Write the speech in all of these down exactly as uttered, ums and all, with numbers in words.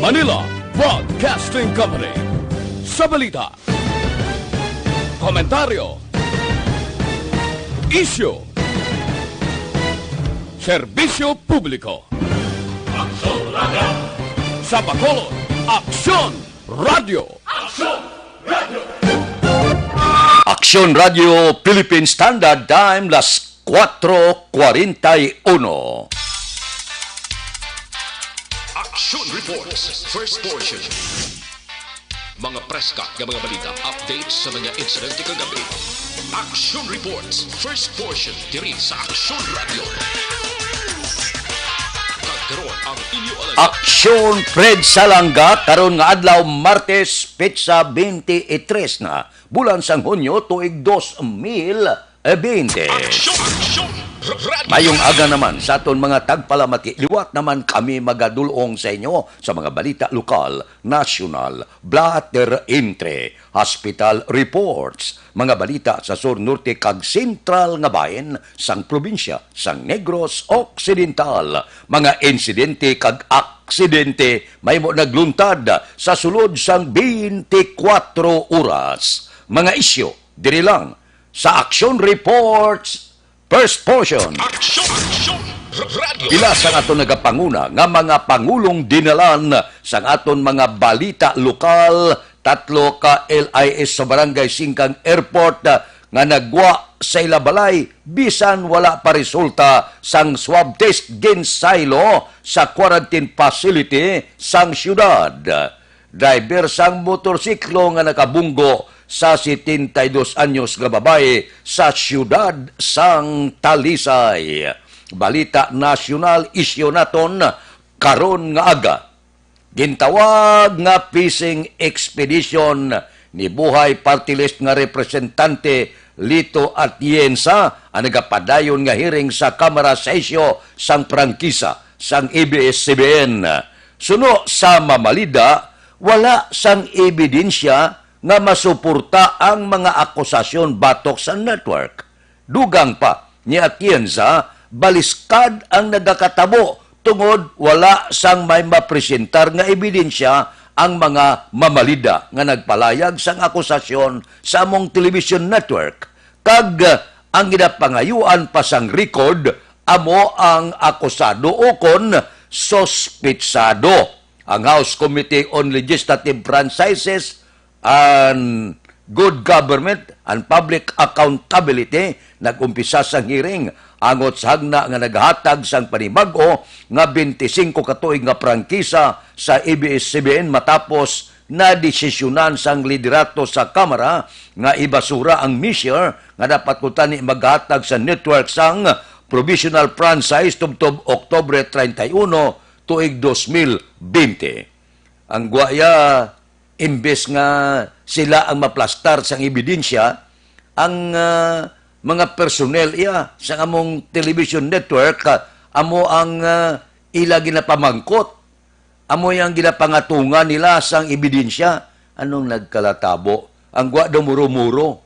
Anila Broadcasting Company. Sa balita, komentaryo, isyu, serbisyo publiko. Aksyon Radio. Sa Bacolod, Aksyon Radio. Aksyon Radio. Aksyon Radio Philippine Standard Time, las cuatro cuarenta y uno. Action Reports, first portion. Mga preska nga mga balita, updates sa mga insidente kagabi. Action Reports, first portion, diri sa Action Radio. Kag karon ang inyo alas. Aksyon Fred Salanga, karon nga adlaw, Martes, petsa twenty-three na, bulan sang Hunyo, tuig dos mil twenty. Aksyon! Aksyon! R-, Radyo. Mayong aga naman sa aton mga tagpalamati. Liwat naman kami magadulong sa inyo sa mga balita lokal, nasyonal, blotter entry, hospital reports, mga balita sa sur, norte, kag sentral nga bahin sang probinsya sang Negros Occidental, mga insidente kag aksidente mahimo nagluntad sa sulod sang twenty-four oras, mga isyu diri lang sa Action Reports, first portion. Action! Action! R-, Radyo. Pila sang aton nagapanguna nga mga pangulong dinalan sang aton mga balita lokal, tatlo ka L I S sa Barangay Singkang Airport, ah, nga nagwa sa ila balay bisan wala pa resulta sang swab test, ginsaylo sa quarantine facility sang siyudad. Driver sang motorsiklo nga nakabunggo sa setenta y dos anyos nga babayi sa siyudad sang Talisay. Balita nasyonal, isyu naton karon nga aga. Gintawag nga fishing expedition ni Buhay Party List nga representante Lito Atienza ang nagapadayon nga hearing sa Kamara sa isyu sang prangkisa sang A B S C B N. Suno sa mamalida, wala sang ebidensya nga masuporta ang mga akusasyon batok sa network. Dugang pa ni Atienza, baliskad ang nagakatabo tungod wala sang may mapresentar nga ebidensya ang mga mamalida nga nagpalayag sang akusasyon sa among television network, kag ang ginapangayuan pa sang record amo ang akusado ukon suspetsado. Ang House Committee on Legislative Franchises and Good Government and Public Accountability nag-umpisa sang hearing angot sa hagna nga naghatag sang panibag-o nga twenty-five ka tuig nga prangkisa sa A B S C B N matapos nadesisyonan sang liderato sa Kamara nga ibasura ang measure nga dapat kuntani maghatag sa network sang provisional franchise tubtob Oktubre treinta y uno, tuig dos mil bente. Ang gwaya, imbes nga sila ang maplastar sang ebidensya, ang, ah, mga personnel iya sang among television network, ah, amo ang, ah, ila ginapamangkot, amo yang ginapangatungan nila sang ebidensya. Anong nagkalatabo? Ang gwa daw muro-muro.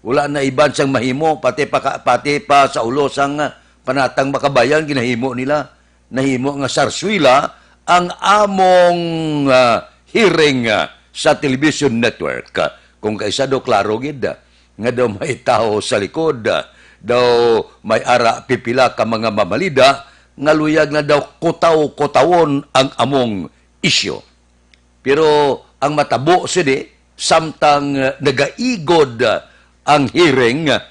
Wala na iban sang mahimo, pati pa ka, pati pa sa ulo sang, ah, Panatang Makabayan ginahimo nila. Nahimo nga sarswila ang among, ah, hearing, ah, sa television network. Kung kaisa daw klaro gid, ah, nga daw may tawo sa likod, ah, daw may ara pipila ka mga mamalida nga luyag na daw kutaw-kutawon ang among isyu. Pero ang matabo sini, samtang, ah, nagaigod, ah, ang hearing, ah,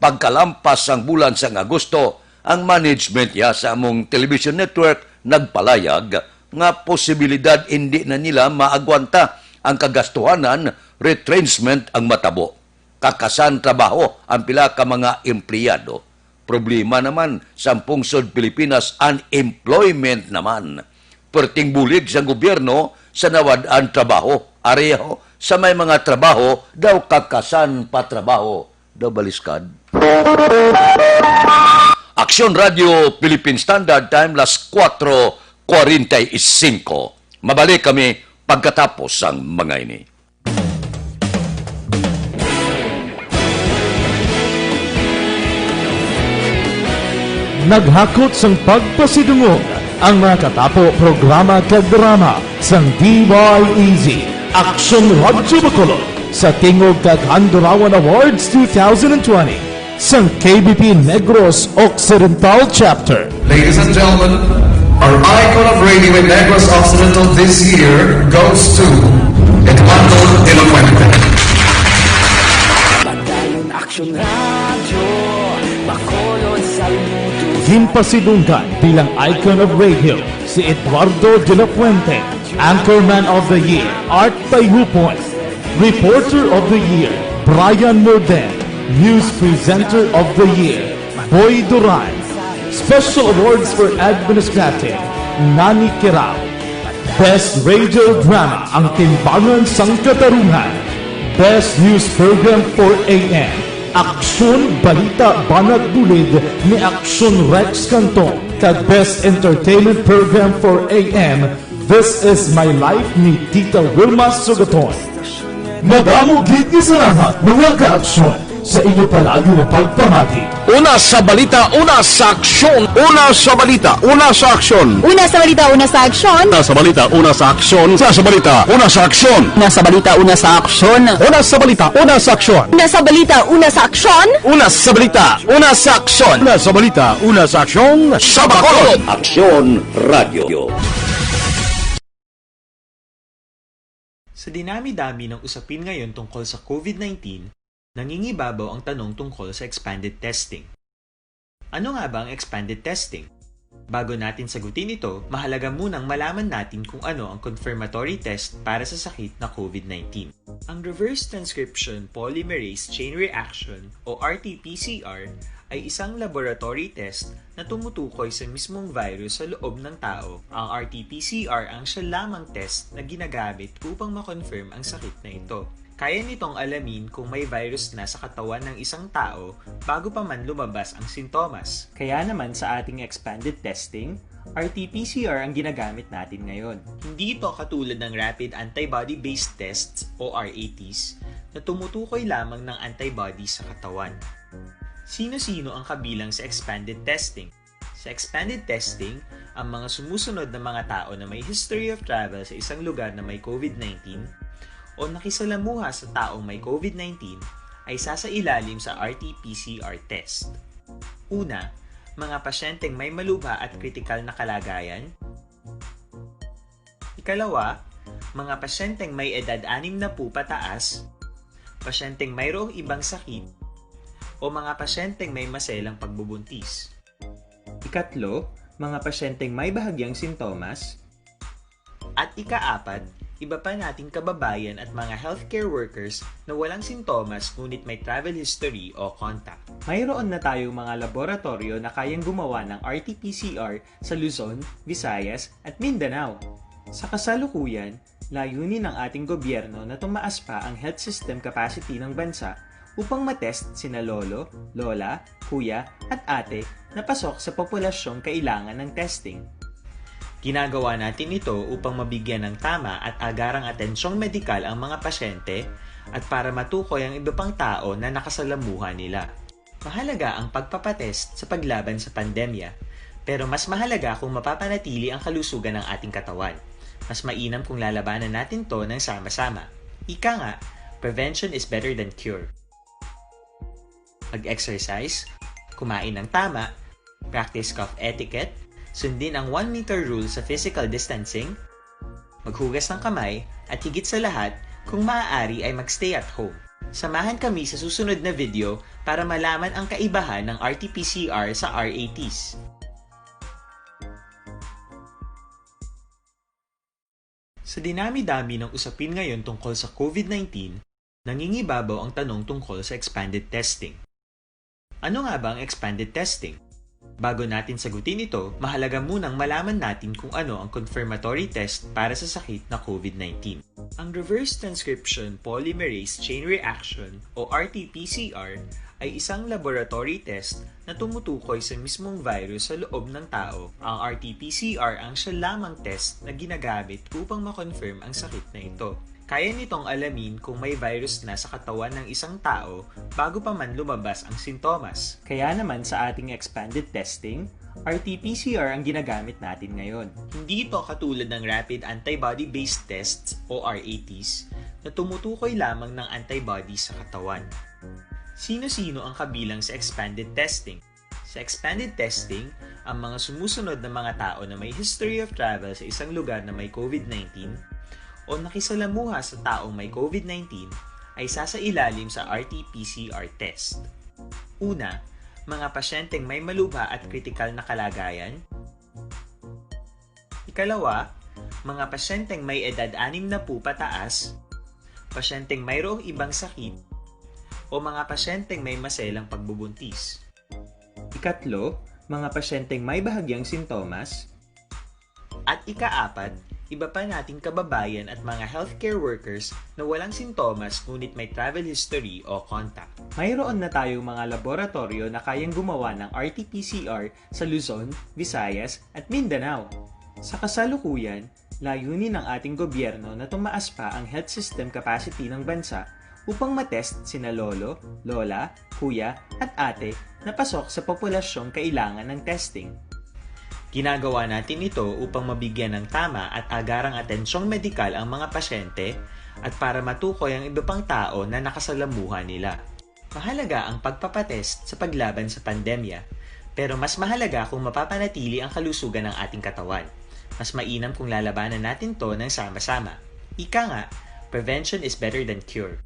pagkalampas sang bulan sang Agosto, ang management ya sa among television network nagpalayag nga posibilidad indi na nila maagwanta ang kagastuhanan, retrenchment ang matabo. Kakasan trabaho ang pila ka mga empleyado. Problema naman sang pungsod Pilipinas, unemployment naman. Perting bulig sang gobyerno sa nawad-an trabaho. Ari ho, sa may mga trabaho daw kakasan pa trabaho daw baliskad. Aksyon Radio Philippine Standard Time, las cuatro cuarenta y cinco. Mabalik kami pagkatapos sang mga ini. Naghakot sang pagpasidungog Ang mga katapo, programa kag drama sang D Y E Z Action Radyo Bacolod sa Tingog kag Handurawan Awards two thousand twenty sang K B P Negros Occidental Chapter. Ladies and gentlemen, our icon of radio in Negros Occidental this year goes to Eduardo de la Fuente. Padayon Action Radio, Bacolod, Salmuto. Ginpasidunggan bilang icon of radio si Eduardo de la Fuente, Anchorman of the Year, Art Tayhupon, Reporter of the Year, Brian Morden, News Presenter of the Year, Boy Duran, Special Awards for Administrative, Nani Kirao, Best Radio Drama, Ang Timbangan sang Katarungan, Best News Program four A M, Aksyon Balita Banat Bulid ni Aksyon Rex Cantong, kag Best Entertainment Program four A M, This Is My Life ni Tita Wilma Sugaton. Madamo gid nga salamat, mga ka-aksyon, sa inyo palagi nga pagpamati. Una sa balita, una sa aksyon. Una sa balita, una sa aksyon. Una sa balita, una sa aksyon. Una sa balita, una sa aksyon. Una sa balita, una sa aksyon. Una sa balita, una sa aksyon. Una sa balita, una sa aksyon. Una sa balita, una sa aksyon. Una sa balita, una sa aksyon. Una sa balita, una sa aksyon. Sa Bacolod. Aksyon Radio. Sa dinami-dami ng usapin ngayon tungkol sa COVID nineteen, nangingibabaw ang tanong tungkol sa expanded testing. Ano nga ba ang expanded testing? Bago natin sagutin ito, mahalaga munang malaman natin kung ano ang confirmatory test para sa sakit na COVID nineteen. Ang reverse transcription polymerase chain reaction o R T P C R ay isang laboratory test na tumutukoy sa mismong virus sa loob ng tao. Ang R T P C R ang siya lamang test na ginagamit upang ma-confirm ang sakit na ito. Kaya nitong alamin kung may virus na sa katawan ng isang tao bago pa man lumabas ang sintomas. Kaya naman sa ating expanded testing, R T P C R ang ginagamit natin ngayon. Hindi ito katulad ng rapid antibody-based tests o R A Ts na tumutukoy lamang ng antibody sa katawan. Sino-sino ang kabilang sa expanded testing? Sa expanded testing, ang mga sumusunod na mga tao na may history of travel sa isang lugar na may COVID nineteen o nakisalamuha sa taong may COVID nineteen ay sasailalim sa R T P C R test. Una, mga pasyenteng may malubha at kritikal na kalagayan. Ikalawa, mga pasyenteng may edad anim na po pataas, pasyenteng mayroong ibang sakit, o mga pasyenteng may maselang pagbubuntis. Ikatlo, mga pasyenteng may bahagyang sintomas. At ikaapat, iba pa nating kababayan at mga healthcare workers na walang sintomas ngunit may travel history o contact. Mayroon na tayong mga laboratoryo na kayang gumawa ng R T P C R sa Luzon, Visayas, at Mindanao. Sa kasalukuyan, layunin ng ating gobyerno na tumaas pa ang health system capacity ng bansa upang matest sina lolo, lola, kuya, at ate na pasok sa populasyong kailangan ng testing. Ginagawa natin ito upang mabigyan ng tama at agarang atensyong medikal ang mga pasyente at para matukoy ang iba pang tao na nakasalamuha nila. Mahalaga ang pagpapatest sa paglaban sa pandemya, pero mas mahalaga kung mapapanatili ang kalusugan ng ating katawan. Mas mainam kung lalabanan natin 'to ng sama-sama. Ika nga, prevention is better than cure. Mag-exercise, kumain ng tama, practice cough etiquette, sundin ang one meter rule sa physical distancing, maghugas ng kamay, at higit sa lahat, kung maaari ay mag-stay at home. Samahan kami sa susunod na video para malaman ang kaibahan ng R T P C R sa R A Ts. Sa dinami-dami ng usapin ngayon tungkol sa COVID nineteen, nangingibabaw ang tanong tungkol sa expanded testing. Ano nga ba ang expanded testing? Bago natin sagutin ito, mahalaga munang malaman natin kung ano ang confirmatory test para sa sakit na COVID nineteen. Ang reverse transcription polymerase chain reaction o R T P C R ay isang laboratory test na tumutukoy sa mismong virus sa loob ng tao. Ang R T P C R ang siya lamang test na ginagamit upang ma-confirm ang sakit na ito. Kaya nitong alamin kung may virus na sa katawan ng isang tao bago pa man lumabas ang sintomas. Kaya naman sa ating expanded testing, R T P C R ang ginagamit natin ngayon. Hindi ito katulad ng rapid antibody-based tests o R A Ts na tumutukoy lamang ng antibody sa katawan. Sino-sino ang kabilang sa expanded testing? Sa expanded testing, ang mga sumusunod na mga tao na may history of travel sa isang lugar na may COVID nineteen o nakisalamuha sa taong may COVID nineteen ay sasailalim sa R T P C R test. Una, mga pasyenteng may malubha at kritikal na kalagayan. Ikalawa, mga pasyenteng may edad anim na po pataas, pasyenteng mayroong ibang sakit, o mga pasyenteng may maselang pagbubuntis. Ikatlo, mga pasyenteng may bahagyang sintomas. At ikaapat, iba pa nating kababayan at mga healthcare workers na walang sintomas ngunit may travel history o contact. Mayroon na tayong mga laboratoryo na kayang gumawa ng R T P C R sa Luzon, Visayas, at Mindanao. Sa kasalukuyan, layunin ng ating gobyerno na tumaas pa ang health system capacity ng bansa upang matest sina lolo, lola, kuya, at ate na pasok sa populasyong kailangan ng testing. Ginagawa natin ito upang mabigyan ng tama at agarang atensyong medikal ang mga pasyente at para matukoy ang iba pang tao na nakasalamuha nila. Mahalaga ang pagpapatest sa paglaban sa pandemya, pero mas mahalaga kung mapapanatili ang kalusugan ng ating katawan. Mas mainam kung lalabanan natin to ng sama-sama. Ika nga, prevention is better than cure.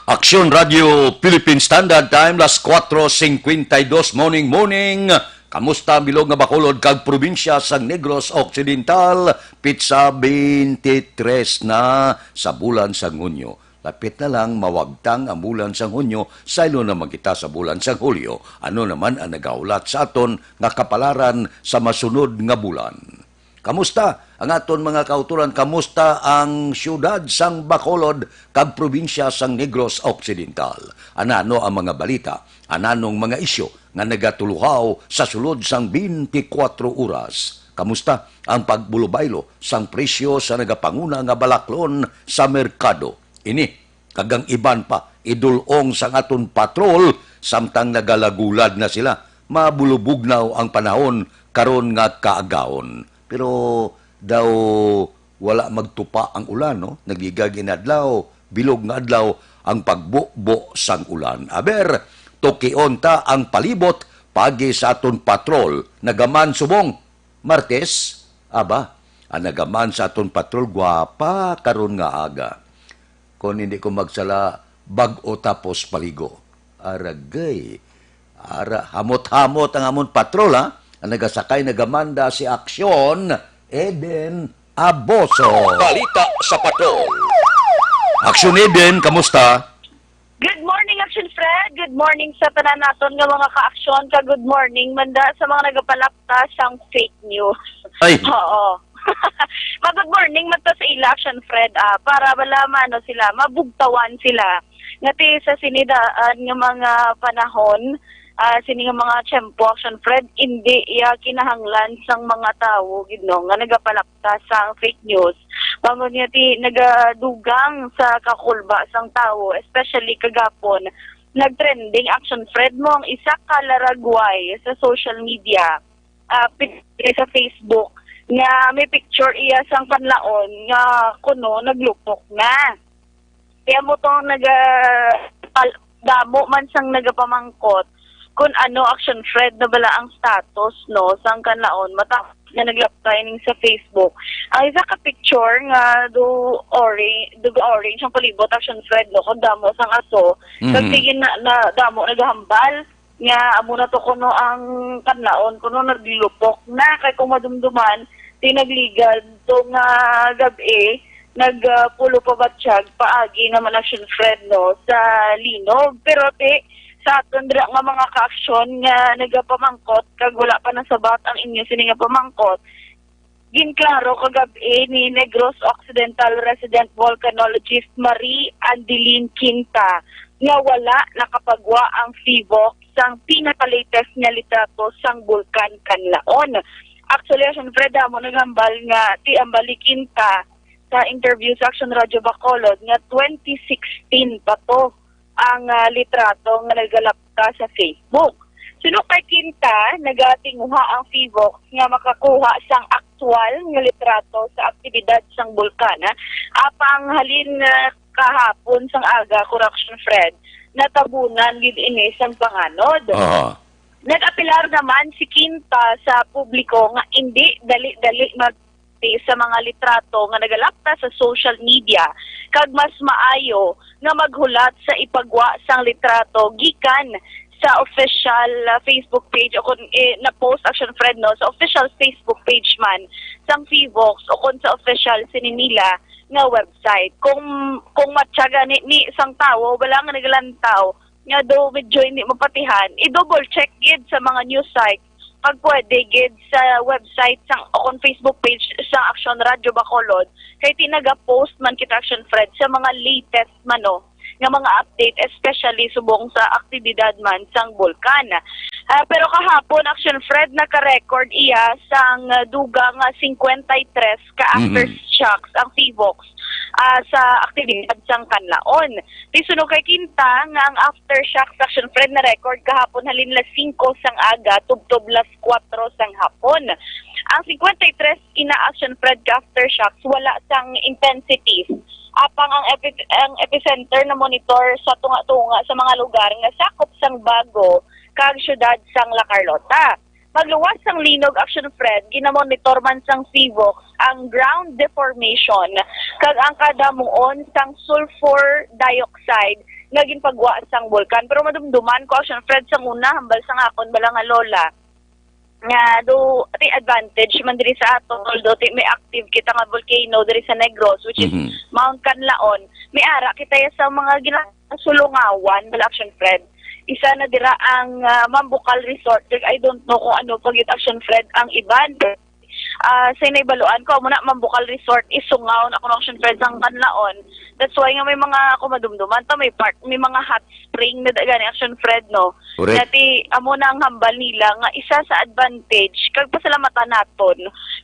Aksyon Radio Philippine Standard Time, las kuatro singkwenta y dos, morning, morning. Kamusta bilog nga Bacolod kag probinsya sang Negros Occidental? Pitsa twenty-three na sa bulan sang Hunyo. Lapit na lang mawagtang ang bulan sang Hunyo, saylo naman kita sa bulan sang Hulyo. Ano naman ang nagahulat sa aton nga kapalaran sa masunod nga bulan? Kamusta ang aton mga kauturan? Kamusta ang siyudad sang Bacolod kag probinsya sang Negros Occidental? Anano ang mga balita? Ananong mga isyu nga nagatuluhaw sa sulod sang twenty-four oras? Kamusta ang pagbulubaylo sang presyo sa nagapanguna nga balaklon sa merkado? Ini kag ang iban pa idul-ong sang aton patrol samtang nagalagulad na sila. Mabulubugnaw ang panahon karon nga kaagahon. Pero daw wala magtupa ang ulan, no? Nagligag inadlaw, bilog nga adlaw ang pagbubo sang ulan. Aber, tukion ta ang palibot pagi sa aton patrol. Nagaman subong Martes, aba, ang nagaman sa aton patrol gwapa karon nga aga. Kon hindi ko magsala, bag-o tapos paligo. Aragay. Ara, hamot-hamot ang amon patrol, ha? Ang nagasakay, nagamanda si Aksyon Eden Aboso. Balita sa Patrol. Aksyon Eden, kamusta? Good morning, Action Fred. Good morning sa tanan naton nga mga ka-aksyon. Ka good morning man da sa mga nagapalapta sang fake news. Ay. Oo. Ma-good morning man ta sa ila, Action Fred, ah, para wala man, no, sila, mabugtawan sila. Nga ti sa sini daan nga mga panahon, ah, sini nga mga tiyempo, Action Fred, hindi iya kinahanglan sang mga tawo gid, no, nga nagapalapta sang fake news. Bangod nga ti nagadugang sa kakulba sang tawo, especially kagapon, nag-trending, Action Fred, mo ang isa ka laragway sa social media, ah, pit-, sa Facebook, nga may picture iya sang kanlaon nga kuno naglupok na. Kaya mo tong naga-, pal-, damo man sang nagapamangkot kung ano, Action Fred, na bala ang status, no, sang kanlaon matapos nga naglapta ining sa Facebook. Ang isa ka picture nga do orange, do orange ang palibot, Action Fred, no, kung damo sang aso. Kag Mhm. sige na, na damo nagahambal nga amo na to kuno ang kanlaon, kuno naglupok na, kay kung madumduman, ti nagligad to nga gab-i, nagpulo pa batyag paagi naman, Action Fred, no, sa linog. Pero ti sa aton dira nga mga ka-aksyon nga nagapamangkot kag wala pa nasabat ang inyo sini nga pamangkot, ginklaro kagab-i ni Negros Occidental resident volcanologist Marie Andeline Quinta nga wala nakapagwa ang FIVOC sang pinaka-latest nga litrato sang Bulkan Kanlaon. Actually, Action Fred, amo naghambal nga ti hambal ni Quinta sa interview sa Action Radio Bacolod nga twenty sixteen pa to ang, ah, litrato nga nagalapta sa Facebook. Suno kay Quinta, nagatinguha ang PHIVOLCS nga makakuha sang aktual nga litrato sa aktibidad sang bulkan, ha? Apang halin, ah, kahapon sang aga, Correction Fred, natabunan gid ini sang panganod. Aha. Nag-apelar naman si Quinta sa publiko nga indi dali-dali mag sa mga litrato nga nagalapta sa social media, kag mas maayo nga maghulat sa ipagwa sang litrato gikan sa official, ah, Facebook page o kung, eh, na-post, Action Fred, no, sa official Facebook page man sang PHIVOLCS o kung sa official sini nila nga website. Kung, kung matyaga ni, ni sang tawo, wala nga nagalantaw, nga daw medyo hindi mapatihan, i-double check gid sa mga news site, pag pwede gid sa website sang, o kung Facebook page sa Action Radio Bacolod, kay tinaga-post man kita, Action Fred, sa mga latest man, no, nga mga update, especially subong sa aktibidad man sang bulkan. Ah, pero kahapon, Action Fred, naka-record iya sang, ah, dugang, ah, singkwenta y tres ka Mhm. aftershocks ang PHIVOLCS, ah, sa aktibidad sang Canlaon. Ti suno kay Quinta nga ang aftershocks, Action Fred, na-record kahapon halin las singko sang aga tubtob las kuwatro sang hapon. Ang singkwenta y tres ina, Action Fred, ka aftershocks wala sang intensity. Apang ang epi-, ang epicenter na-monitor sa tunga-tunga sa mga lugar nga sakop sang Bago kag siyudad sang La Carlota. Pagluwas sang linog, Action Fred, ginamonitor man sang PHIVOLCS ang ground deformation kag ang kadamuon sang sulfur dioxide nga ginpagwa sang bulkan. Pero madumduman ko, Action Fred, sang una, hambal sang akon bala nga lola, nga do, ti advantage man diri sa aton, although ti may active kita nga volcano diri sa Negros, which is Mhm. Mount Canlaon, may ara kita ya sa mga gina-, sulungawan, bala, Action Fred. Isa na dira ang, ah, Mambukal Resort. Like, I don't know kung ano pa gid, Action Fred, ang iban. Ah, sa naibaluan ko, amo na, Mambukal Resort is sungaw na kuno, Action Fred, sang Canlaon. That's why nga may mga, ako madumduman ta, may part, may mga hot spring na da-, gani, Action Fred, no? Correct. Dati, amo na ang hambal nila nga isa sa advantage, kag pasalamatan naton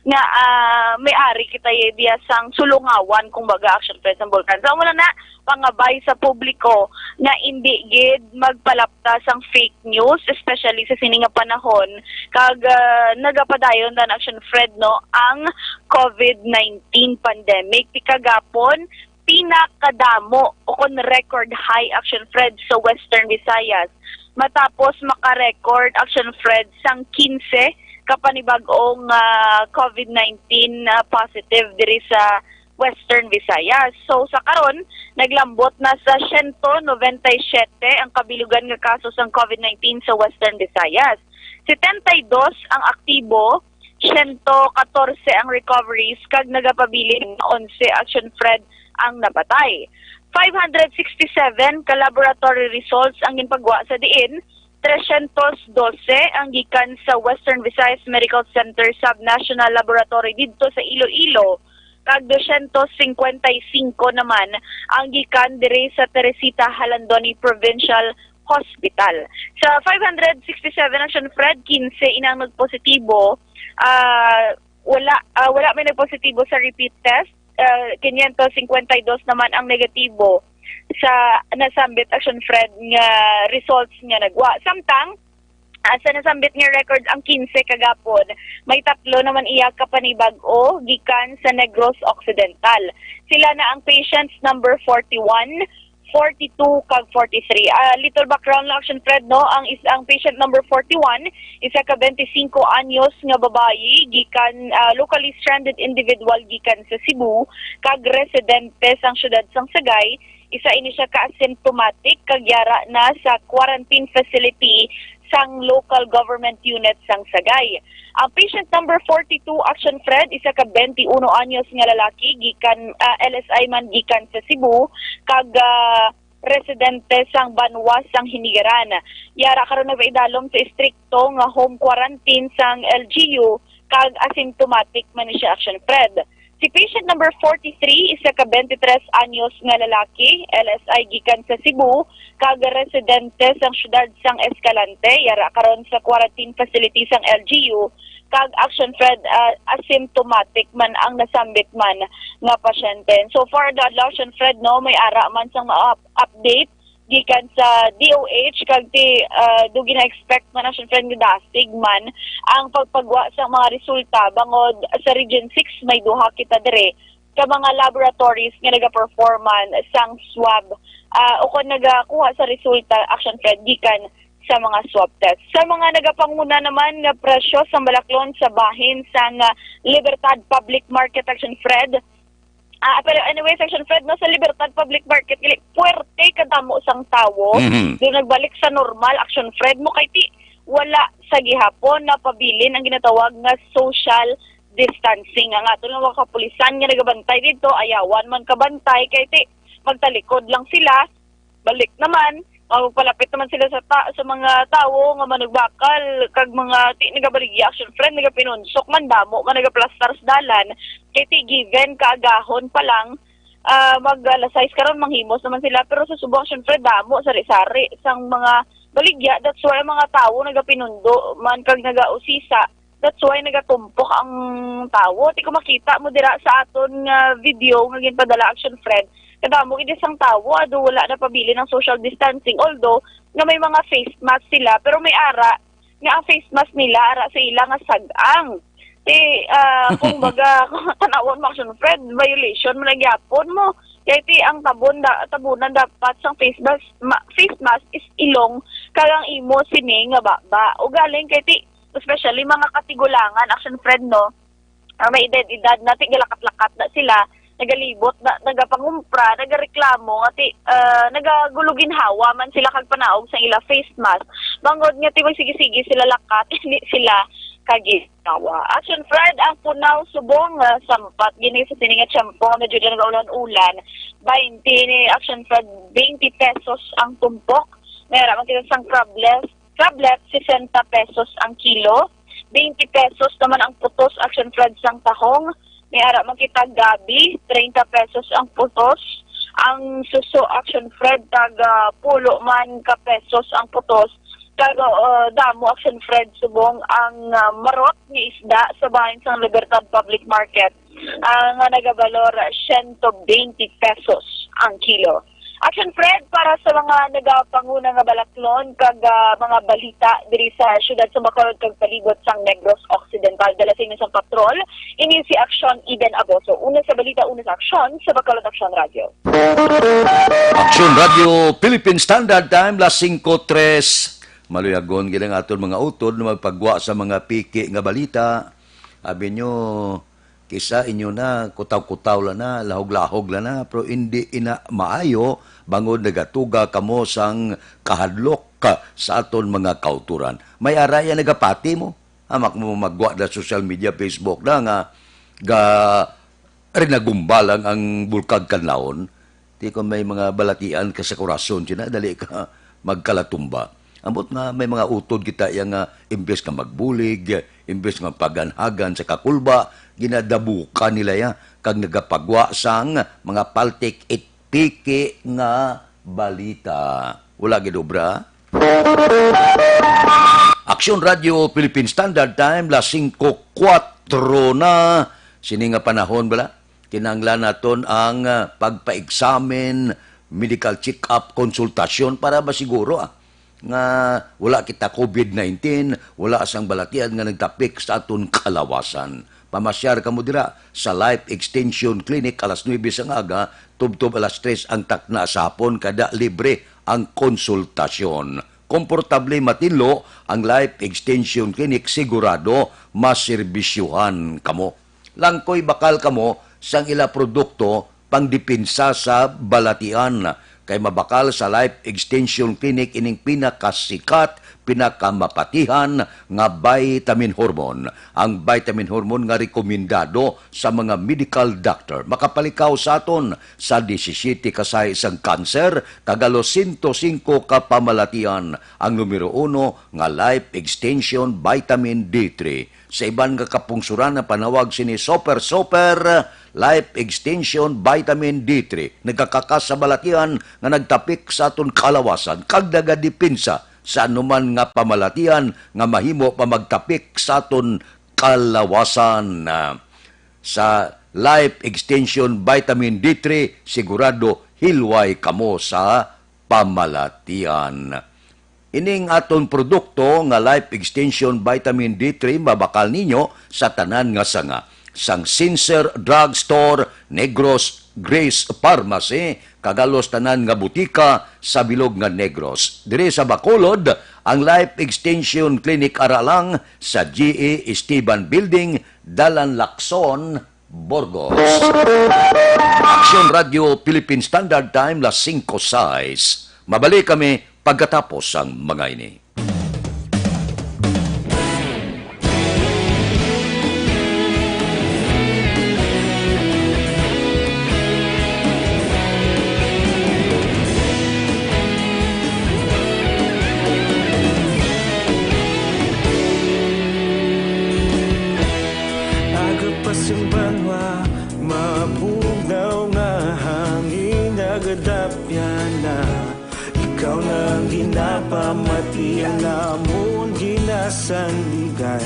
nga, ah, may ari kita ya diya sang sulungawan, kumbaga, Action Fred, sang bulkan. So, amo na na, pangabay sa publiko nga indi gid magpalapta sang fake news, especially sa sini nga panahon, kag, ah, nagapadayon dan, Action Fred, no, ang COVID nineteen pandemic. Ti kagapon, pinakadamo o kon record high, Action Fred, sa Western Visayas, matapos maka-record, Action Fred, sang kinse ka panibag-ong, ah, COVID nineteen, ah, positive diri sa Western Visayas. So, sa karon, naglambot na sa siyento nobenta y siyete ang kabilugan nga kaso sang COVID nineteen sa Western Visayas. Setenta y dos ang aktibo, siyento katorse ang recoveries, kag nagapabilin nga onse, Action Fred, ang napatay. Five hundred sixty-seven ka laboratory results ang ginpagwa, sa diin tresyentos dose ang gikan sa Western Visayas Medical Center Sub-National Laboratory didto sa Iloilo, kag dosyentos singkwenta y singko naman ang gikan diri sa Teresita Jalandoni Provincial Hospital. Sa five hundred sixty-seven, Action Fred, kinse ina ang nagpositibo. Ah, wala, ah, wala may nagpositibo sa repeat test. Ah, quinientos cincuenta y dos naman ang negatibo sa nasambit, Action Fred, nga results nga nagwa. Samtang, ah, sa nasambit nga record, ang kinse kagapon, may tatlo naman iya ka panibag-o gikan sa Negros Occidental. Sila na ang patients number forty-one, forty-two, kag forty-three. Ah, little background lang, Action Fred, no? Ang is-, ang patient number forty-one, isa ka twenty-cinco anyos nga babayi, gikan, ah, locally stranded individual gikan sa Cebu, kag residente sang siyudad sang Sagay. Isa ini siya ka asymptomatic, kag yara na sa quarantine facility sang local government unit sang Sagay. Ang patient number forty-two, Action Fred, isa ka twenty-uno anyos nga lalaki, gikan, ah, L S I man gikan sa Cebu, kag, ah, residente sang banwa sang Hinigaran. Yara karon nagapaidalom sa istrikto nga home quarantine sang L G U, kag asymptomatic man ni siya, Action Fred. Si patient number forty-three, isa ka twenty-tres anyos nga lalaki, L S I gikan sa Cebu, kag residente sang siyudad sang Escalante, yara karon sa quarantine facility sang L G U, kag, Action Fred, ah, asymptomatic man ang nasambit man nga pasyente. And so far, the Action Fred, no, may ara man sang ma-, update gikan sa D O H, kag ti, ah, do gina-expect man, Action Friend, nga dasig man ang pagpagwa sa mga resulta, bangod sa Region six may duha kita dire ka mga laboratories nga nagaperforman sang swab, ah, o kon nagakuha sa resulta, Action Friend, gikan sa mga swab test. Sa mga nagapanguna naman nga presyo sa balaklon sa bahin sang, ah, Libertad Public Market, Action Friend, ah, pero anyway, Action Friend, no, sa Libertad Public Market, gali, puwerte kadamo sang tawo. Mhm. Do nagbalik sa normal, Action Friend, mo kay ti wala sa gihapon napabilin ang ginatawag nga social distancing. Ang aton nga mga kapulisan nga nagabantay dito, ayawan man kabantay kay ti magtalikod lang sila, balik naman, magpalapit naman sila sa ta-, sa mga tawo nga manugbakal, kag mga ti nagabaligya, Action Friend, nagapinunsok man, damo man nagaplastar sa dalan. Kay ti given kaagahon pa lang, ah, mag alas sais karon, manghimos naman sila. Pero sa Subo, Action Friend, damo sari-sari sang mga baligya. That's why ang mga tawo nagapinundo man kag nagausisa. That's why nagatumpok ang tawo. Ti kung makita mo dira sa aton nga video nga ginpadala, Action Friend, kadamo gid sang tawo, ado wala napabilin ang social distancing. Although nga may mga face mask sila, pero may ara nga ang face mask nila ara sa ila nga sag-ang. Ti, ah, kung baga, kung tanawon mo, Action Friend, violation mo na gyapon mo. Kay ti ang tabon da, tabunan dapat sang face mask, ma-, face mask is ilong kag ang imo sini nga baba. Ugaling kay ti, especially mga katigulangan, Action Friend, no? Ah, may edad-edad na, ti galakat-lakat na sila, nagalibot na, nagapangumpra, nagareklamo nga ti, ah, nagagulo ginhawa man sila kag panaog sa ila face mask. Bangod nga ti magsigi-sigi sila lakat, hindi sila kaginhawa. Action Friend, ang punaw subong, ah, sampat gini sa sini nga tiyempo nga medyo na nagaulan-ulan. Baynte ni Action Friend, baynte pesos ang tumpok. May ara man kita sang crablets, crablets, sesenta pesos ang kilo. Baynte pesos naman ang putos, Action Friend, sang tahong. May ara man kita gabi, treinta pesos ang putos. Ang suso, Action Friend, taga pulo man ka pesos ang putos. Kag, uh, damo, Action Friend, subong ang, uh, marot nga isda sa bahin sang Libertad Public Market, uh, nga nagabalor siyento baynte pesos ang kilo. Action Friend, para sa mga nagapanguna nga balaklon kag, ah, mga balita diri sa siyudad sa Bacolod kag palibot sang Negros Occidental, dala sa inyo sang patrol, ini si Action Eden Aboso. Una sa balita, una sa Action, sa Bacolod Action Radio. Action Radio Philippine Standard Time, las singko tres. Maluyagon gid ang aton mga utod na magpagwa sa mga piki nga balita. Abi nyo, kisa inyo na, kutaw-kutaw lang na, lahog-lahog lang na, pero hindi ina maayo, bangod nagatuga kamo sang kahadlok ka sa aton mga kauturan. May ara ya nagapati mo. Hamak mo magwa na social media, Facebook na nga, ga rinagumba lang ang Bulkag Kanlaon. Ti kon may mga balatian ka sa kurason, sina, dali ka magkalatumba. Ambot nga may mga utod kita iya nga imbes nga magbulig, imbes nga paganhagan sa kakulba, ginadabukan nila ya kag nagapagwa sang mga paltik it piki nga balita. Wala gid obra. Aksyon Radio Philippine Standard Time, las singko kuwatro na. Sini nga panahon bala, kinahanglan naton ang, ah, pagpa-examine, medical check-up, konsultasyon para masiguro, ah, nga wala kita covid nineteen, wala sang balatian nga nagtapik sa aton kalawasan. Pamasyar kamo dira sa Life Extension Clinic alas nuebe sang aga, tubtob alas tres ang takna sa hapon, kada libre ang konsultasyon. Komportable matinlo ang Life Extension Clinic, sigurado maserbisyuhan kamo. Langkoy bakal kamo sang ila produkto pangdepensa sa balatian, kay mabakal sa Life Extension Clinic ining pinakasikat, pinakamapatihan nga vitamin hormone. Ang vitamin hormone nga rekomendado sa mga medical doctor. Makapalikaw sa aton sa disisiyete ka sahi sang kanser, kag alos sento singko ka pamalatian. Ang numero uno nga Life Extension Vitamin D three. Sa iban nga kapungsuran, ang panawag sini Super Super Life Extension Vitamin D three. Nagakakas sa balatian nga nagtapik sa aton kalawasan kag nagadepensa sa anuman nga pamalatian nga mahimo pa magtapik sa aton kalawasan. Sa Life Extension Vitamin D three, sigurado hilway kamo sa kamalatian. Ining aton produkto nga Life Extension Vitamin D three mabakal ninyo sa tanan nga sanga, sang Sincere Drug Store, Negros Grace Pharmacy, kag halos tanan nga butika sa bilog nga Negros. Diri sa Bacolod, ang Life Extension Clinic ara lang sa G E Esteban Building, Dalan Lacson, Burgos. Action Radio Philippine Standard Time, las singko sais. Mabalik kami pagkatapos sang mga ini. Aga pa sing banwa, mabugnaw nga hangin nagadapyan na. Ikaw na ang ginapamati, ang amon ginasandigan.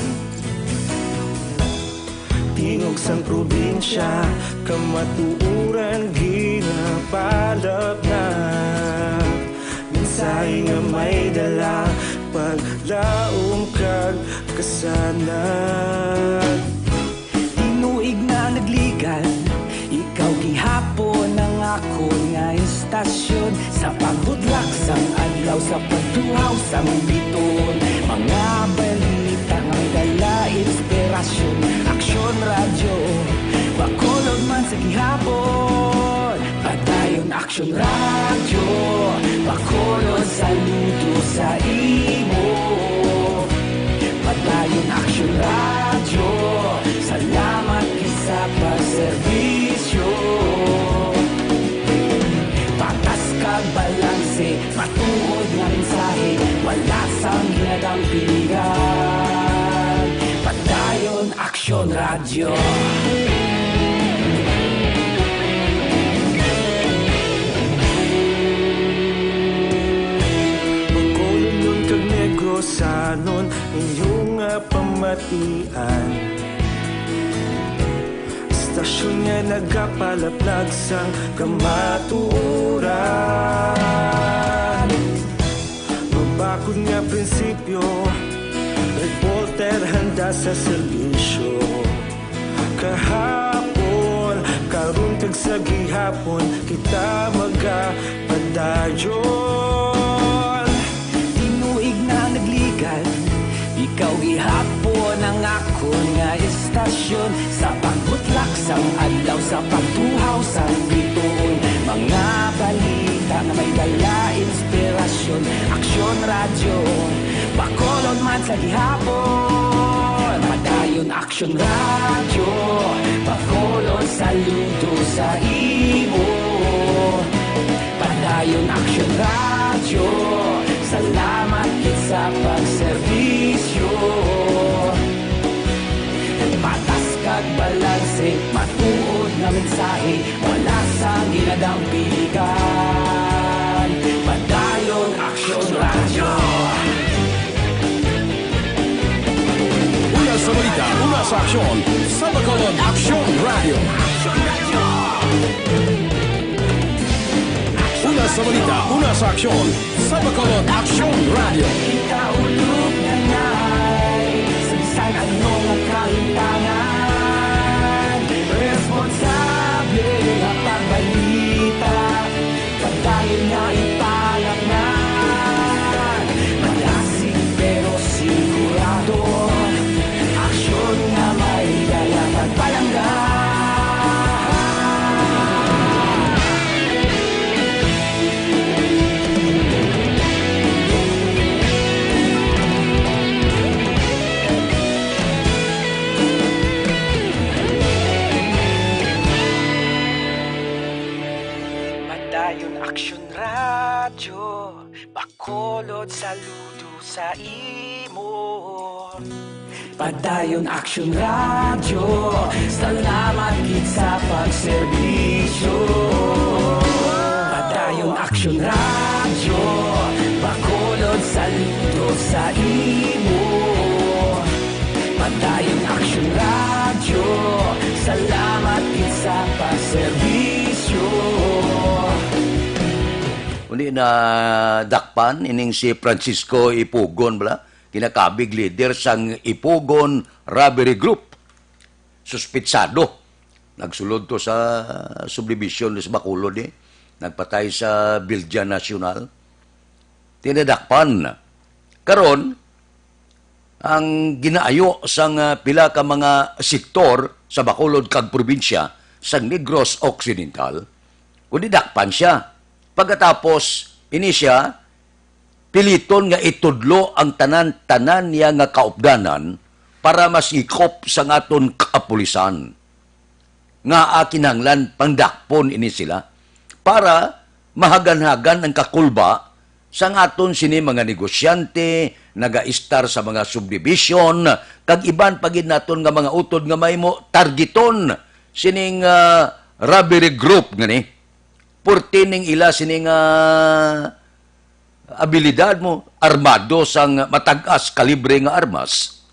Tingog sang probinsya, kamatuoran ginapalapnap. Mensahe nga may dala, paglaom kag kasanag. Tinuig na nagligad, ikaw gihapon ang akon nga istasyon. Sa paghudlak sang adlaw, sa pagtuhaw sang bituon, mga balita nga may dala inspirasyon. Aksyon Radyo, Bacolod man sa gihapon. Padayon Aksyon Radyo, Bacolod, saludo sa imo. Padayon Aksyon Radyo, salamat gid sa pagserbisyo. Patas kag balanse, matuod nga mensahe, wala sang ginadang piligan. Padayon Aksyon Radyo. Bacolodnon kag Negrosanon, inyo nga pamatian. Istasyon nga nagapalaplag sang kamatuoran. Mabakod nga prinsipyo, reporter handa sa serbisyo. Kahapon, karon kag sa gihapon, kita magapadayon. Tinuig na nagligad, ikaw gihapon ang akon nga istasyon. Sa pagbutlak sang adlaw, sa pagtuhaw sang bituon, mga balita nga may dala inspirasyon. Aksyon Radyo, Bacolod man sa gihapon. Padayon Aksyon Radyo, Bacolod, saludo sa imo. Padayon Aksyon Radyo, salamat gid sa pagserbisyo. Patas kag balanse, matuod nga mensahe, wala sang ginadang piligan. Padayon Aksyon Radyo. Una sa balita, una sa aksyon, sa Bacolod Aksyon Radyo. Una sa balita, una sa aksyon, sa Bacolod Aksyon Radyo. Kita ulog na nay, sa bisan ano nga kahintangan, responsable nga pagbalita. Padayon nga ipalapngan, malasig pero sigurado. Aksyon nga may dala pagpalangga. Padayon Aksyon Radyo, Bacolod, saludo sa imo. Padayon Aksyon Radyo, salamat gid sa pagserbisyo. Padayon Aksyon Radyo, Bacolod, saludo sa imo. Padayon Aksyon Radyo, salamat gid sa pagserbisyo. Di na dakpan ining si Francisco Ipugon, bala, kinakabig leader sang Ipugon Robbery Group. Suspitsado. Nagsulod to sa subdivision sa Bacolod, eh. Nagpatay sa Bilya Nacional. Di na dakpan. Karon, ang ginaayo sang, ah, pila ka mga sektor sa Bacolod kag probinsya sang Negros Occidental, kundi dakpan sia. Pagkatapos, ini sia, piliton nga itudlo ang tanan-tanan niya nga kaupdanan para masikop sang aton kapulisan. Nga, ah, kinahanglan pangdakpon ini sila para mahaganhagan ang kakulba sang aton sini mga negosyante, nagaistar sa mga subdivision, kag iban pa gid naton nga mga utod nga mahimo targeton sining, ah, robbery group nga ni. Purti ning ila sining, ah, abilidad mo, armado sang matag-as kalibre nga armas.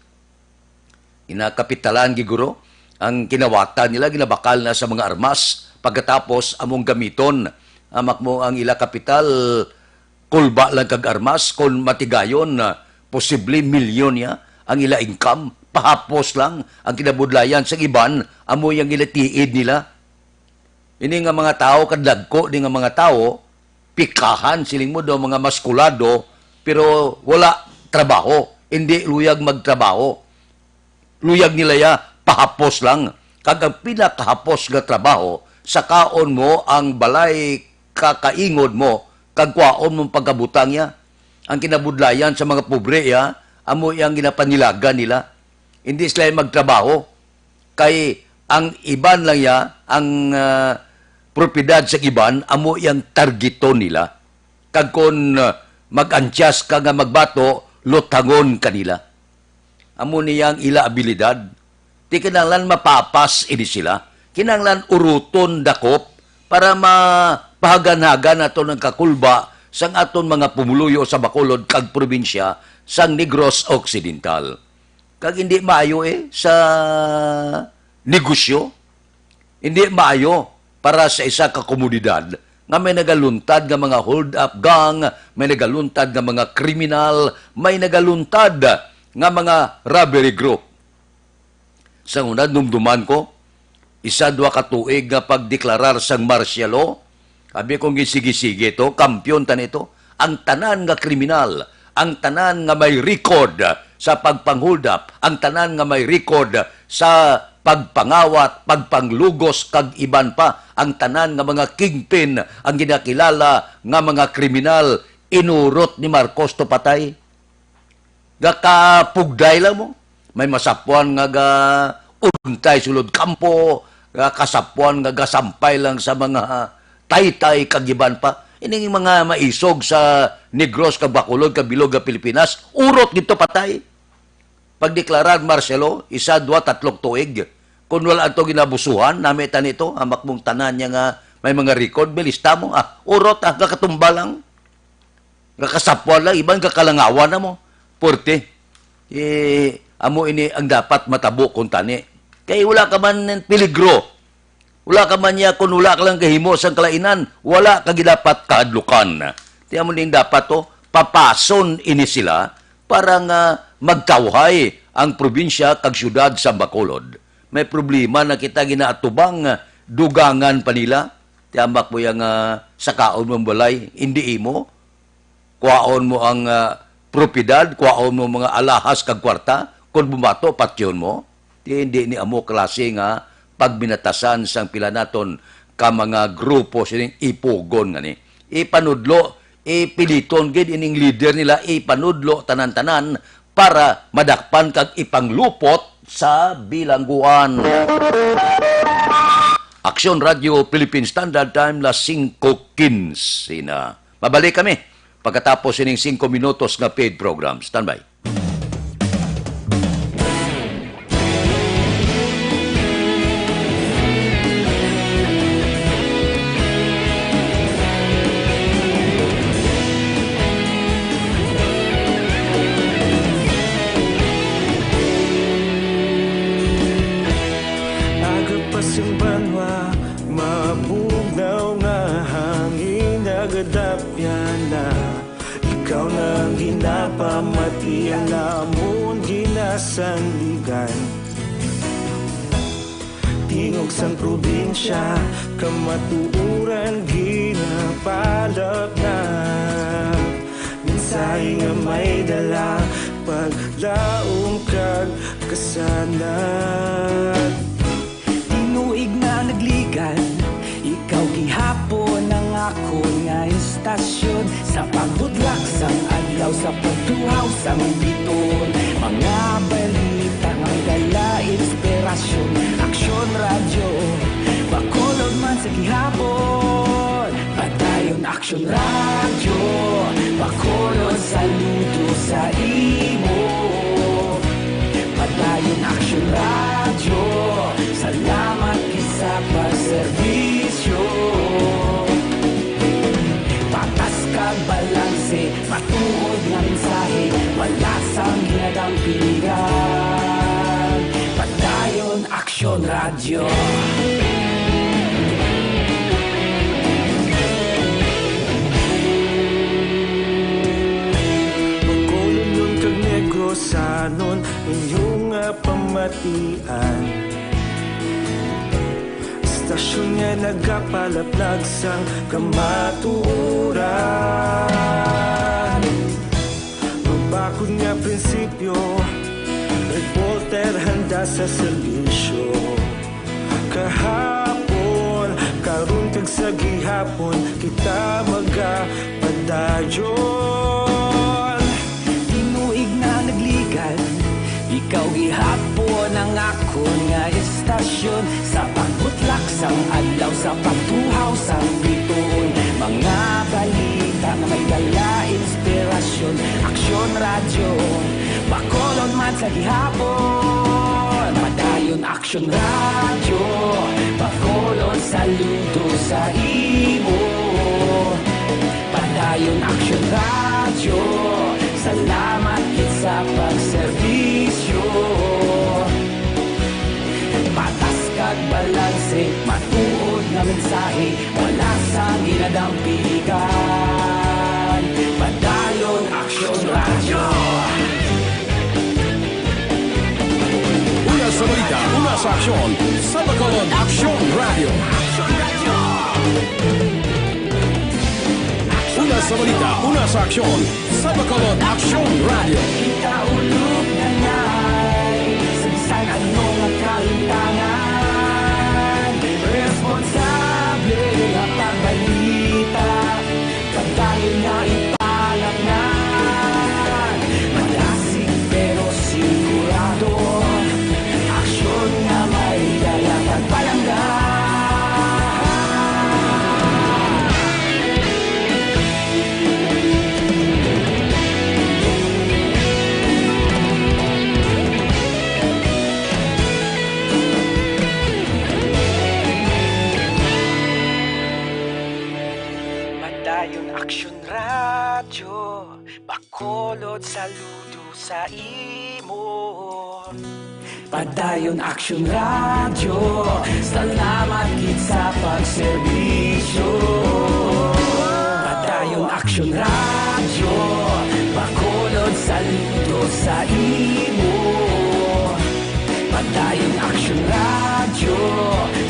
Ginakapitalan gid guro ang kinawatan nila, ginabakal na sa mga armas. Pagkatapos, among gamiton, amak mo ang ila kapital, kulba lang kag armas, kon matigayon, ah, posible milyon niya ang ila income. Pahapos lang ang kinabudlayan sa iban, amo yang ila tiid nila. Ini nga mga tawo, kadagko ni nga mga tawo, pikahan, siling mo daw, mga maskulado, pero wala trabaho, hindi luyag magtrabaho. Luyag nila ya, pahapos lang. Kag ang pinakahapos nga trabaho, sakaon mo ang balay kakaingod mo, kag kwaon mo ang pagkabutang ya. Ang kinabudlayan sa mga pobre ya, amo yang ginapanilagan nila. Hindi sila magtrabaho. Kay ang iban lang ya, ang, ah, propiedad sa iban, amo yang targeton nila. Kag kon, ah, mag-antyas ka nga magbato, lutangon ka nila. Amo niya ang ila abilidad. Di kinahanglan mapapas ini sila. Kinahanglan uruton dakop para mapahaganhagan naton ang kakulba sang aton mga pumuluyo sa Bacolod kag probinsya sang Negros Occidental. Kag hindi maayo, eh, sa negosyo. Hindi maayo para sa isa ka komunidad nga may nagaluntad nga mga hold-up gang, may nagaluntad nga mga kriminal, may nagaluntad nga mga robbery group. Sa una, dumduman ko, isa, dua ka tuig nga pagdeklarar sang martial law, abi kong gisigi-sige to, kampiyon ta nito. Ang tanan nga kriminal, ang tanan nga may record sa pagpanghold-up, ang tanan nga may record sa pagpangawat, pagpanglugos, kag iban pa, ang tanan nga mga kingpin, ang ginakilala nga mga kriminal, inurot ni Marcos to patay. Gakapugday lang mo. May masapuan nga ga-untay sulod kampo, gakasapuan nga gasampay lang sa mga taytay kag iban pa. Ining mga maisog sa Negros kag Bacolod kag bilog nga Pilipinas, urot gid to patay. Pagdeklarar martial law, isa, dua, tatlong tuig. Kung wala ato ginabusuhan, nami ta nito, amak mong tanan niya nga may mga record, bilista mo, ah, urot, ah, gakatumba lang. Gakasapuan lang, iban gakalangawan na mo. Purti. Eh, amo ini ang dapat matabo kung tani. Kay wala ka man ng peligro. Wala ka man niya kung wala ka lang kahimo sang kalainan. Wala ka gidapat kahadlukan. Ti amo ning dapat to, papason ini sila para nga magkawhay ang probinsya kag syudad sa Bacolod. May problema na kita ginaatubang, dugangan pa nila. Ti ambak mo yang, ah, sakaon mong balay, hindi imo. Kuhaon mo ang, ah, propiedad, kuhaon mo mga alahas kag kwarta, kon bumato, patyon mo. Ti hindi ni amo klase nga pagminatasan sang pila naton ka mga grupo sining ipugon nga ni. Ipanudlo, ipiliton gid ining leader nila, ipanudlo tanan-tanan para madakpan kag ipanglupot sa bilangguan. Aksyon Radio Philippine Standard Time, las singko quince na. Mabalik kami pagkatapos sining singko minutos nga paid program. Standby. Aga pa sing banwa, mabugnaw nga hangin, Kadapyana, ikaw na ang ginapamati, ang amon ginasandigan. Tingog sang probinsya, kamatuoran ginapalapnap. Mensahe nga may dala, paglaom kag kasanag. Tinuig na nagligan, ikaw gihapon ang akon nga istasyon. Sa pagbudlak sang adlaw, sa pagtuhaw sang biton, mga balita nga may dala inspirasyon. Aksyon Radyo, Bacolod man sa gihapon. Padayon Aksyon Radyo, Bacolod, saludo sa imo. Padayon Aksyon Radyo, salamat gid sa pagserbisyo. Patas kag balanse, matuod nga mensahe, wala sang ginadampigan. Padayon Aksyon Radyo. Bacolodnon kag Negrosanon, inyo nga pamatian. Istasyon nga nagapalaplag sang kamatuoran. Mabakod nga prinsipyo, reporter handa sa serbisyo. Kahapon, karon kag sa gihapon, kita magapadayon. Tinuig na nagligan, ikaw gihapon ang akon nga istasyon. Sa pagbutlak sang adlaw, sa pagtuhaw sang bituon, mga balita nga may dala inspirasyon. Aksyon Radyo, Bacolod man sa gihapon. Padayon Aksyon Radyo, Bacolod, saludo sa imo. Padayon Aksyon Radyo, salamat gid sa pagserbisyo. Patas kag balanse, matuod nga mensahe, wala sang ginadampigan. Padayon Aksyon Radyo. Una sa balita, una sa aksyon, sa Bacolod Aksyon Radyo. Una sa balita, una sa aksyon, sa Bacolod Aksyon Radyo. Kita ulog na ngay sa bisan ano nga kalimtangan. Responsable nga pagbalita, pagdali nga ipalapnan. Malasig pero sigurado, aksyon nga may dala pagpalangga. Padayon Aksyon Radyo, Bacolod, saludo sa imo. Padayon Aksyon Radyo, salamat gid sa pagserbisyo. Padayon Aksyon Radyo, Bacolod, saludo sa imo. Padayon Aksyon Radyo,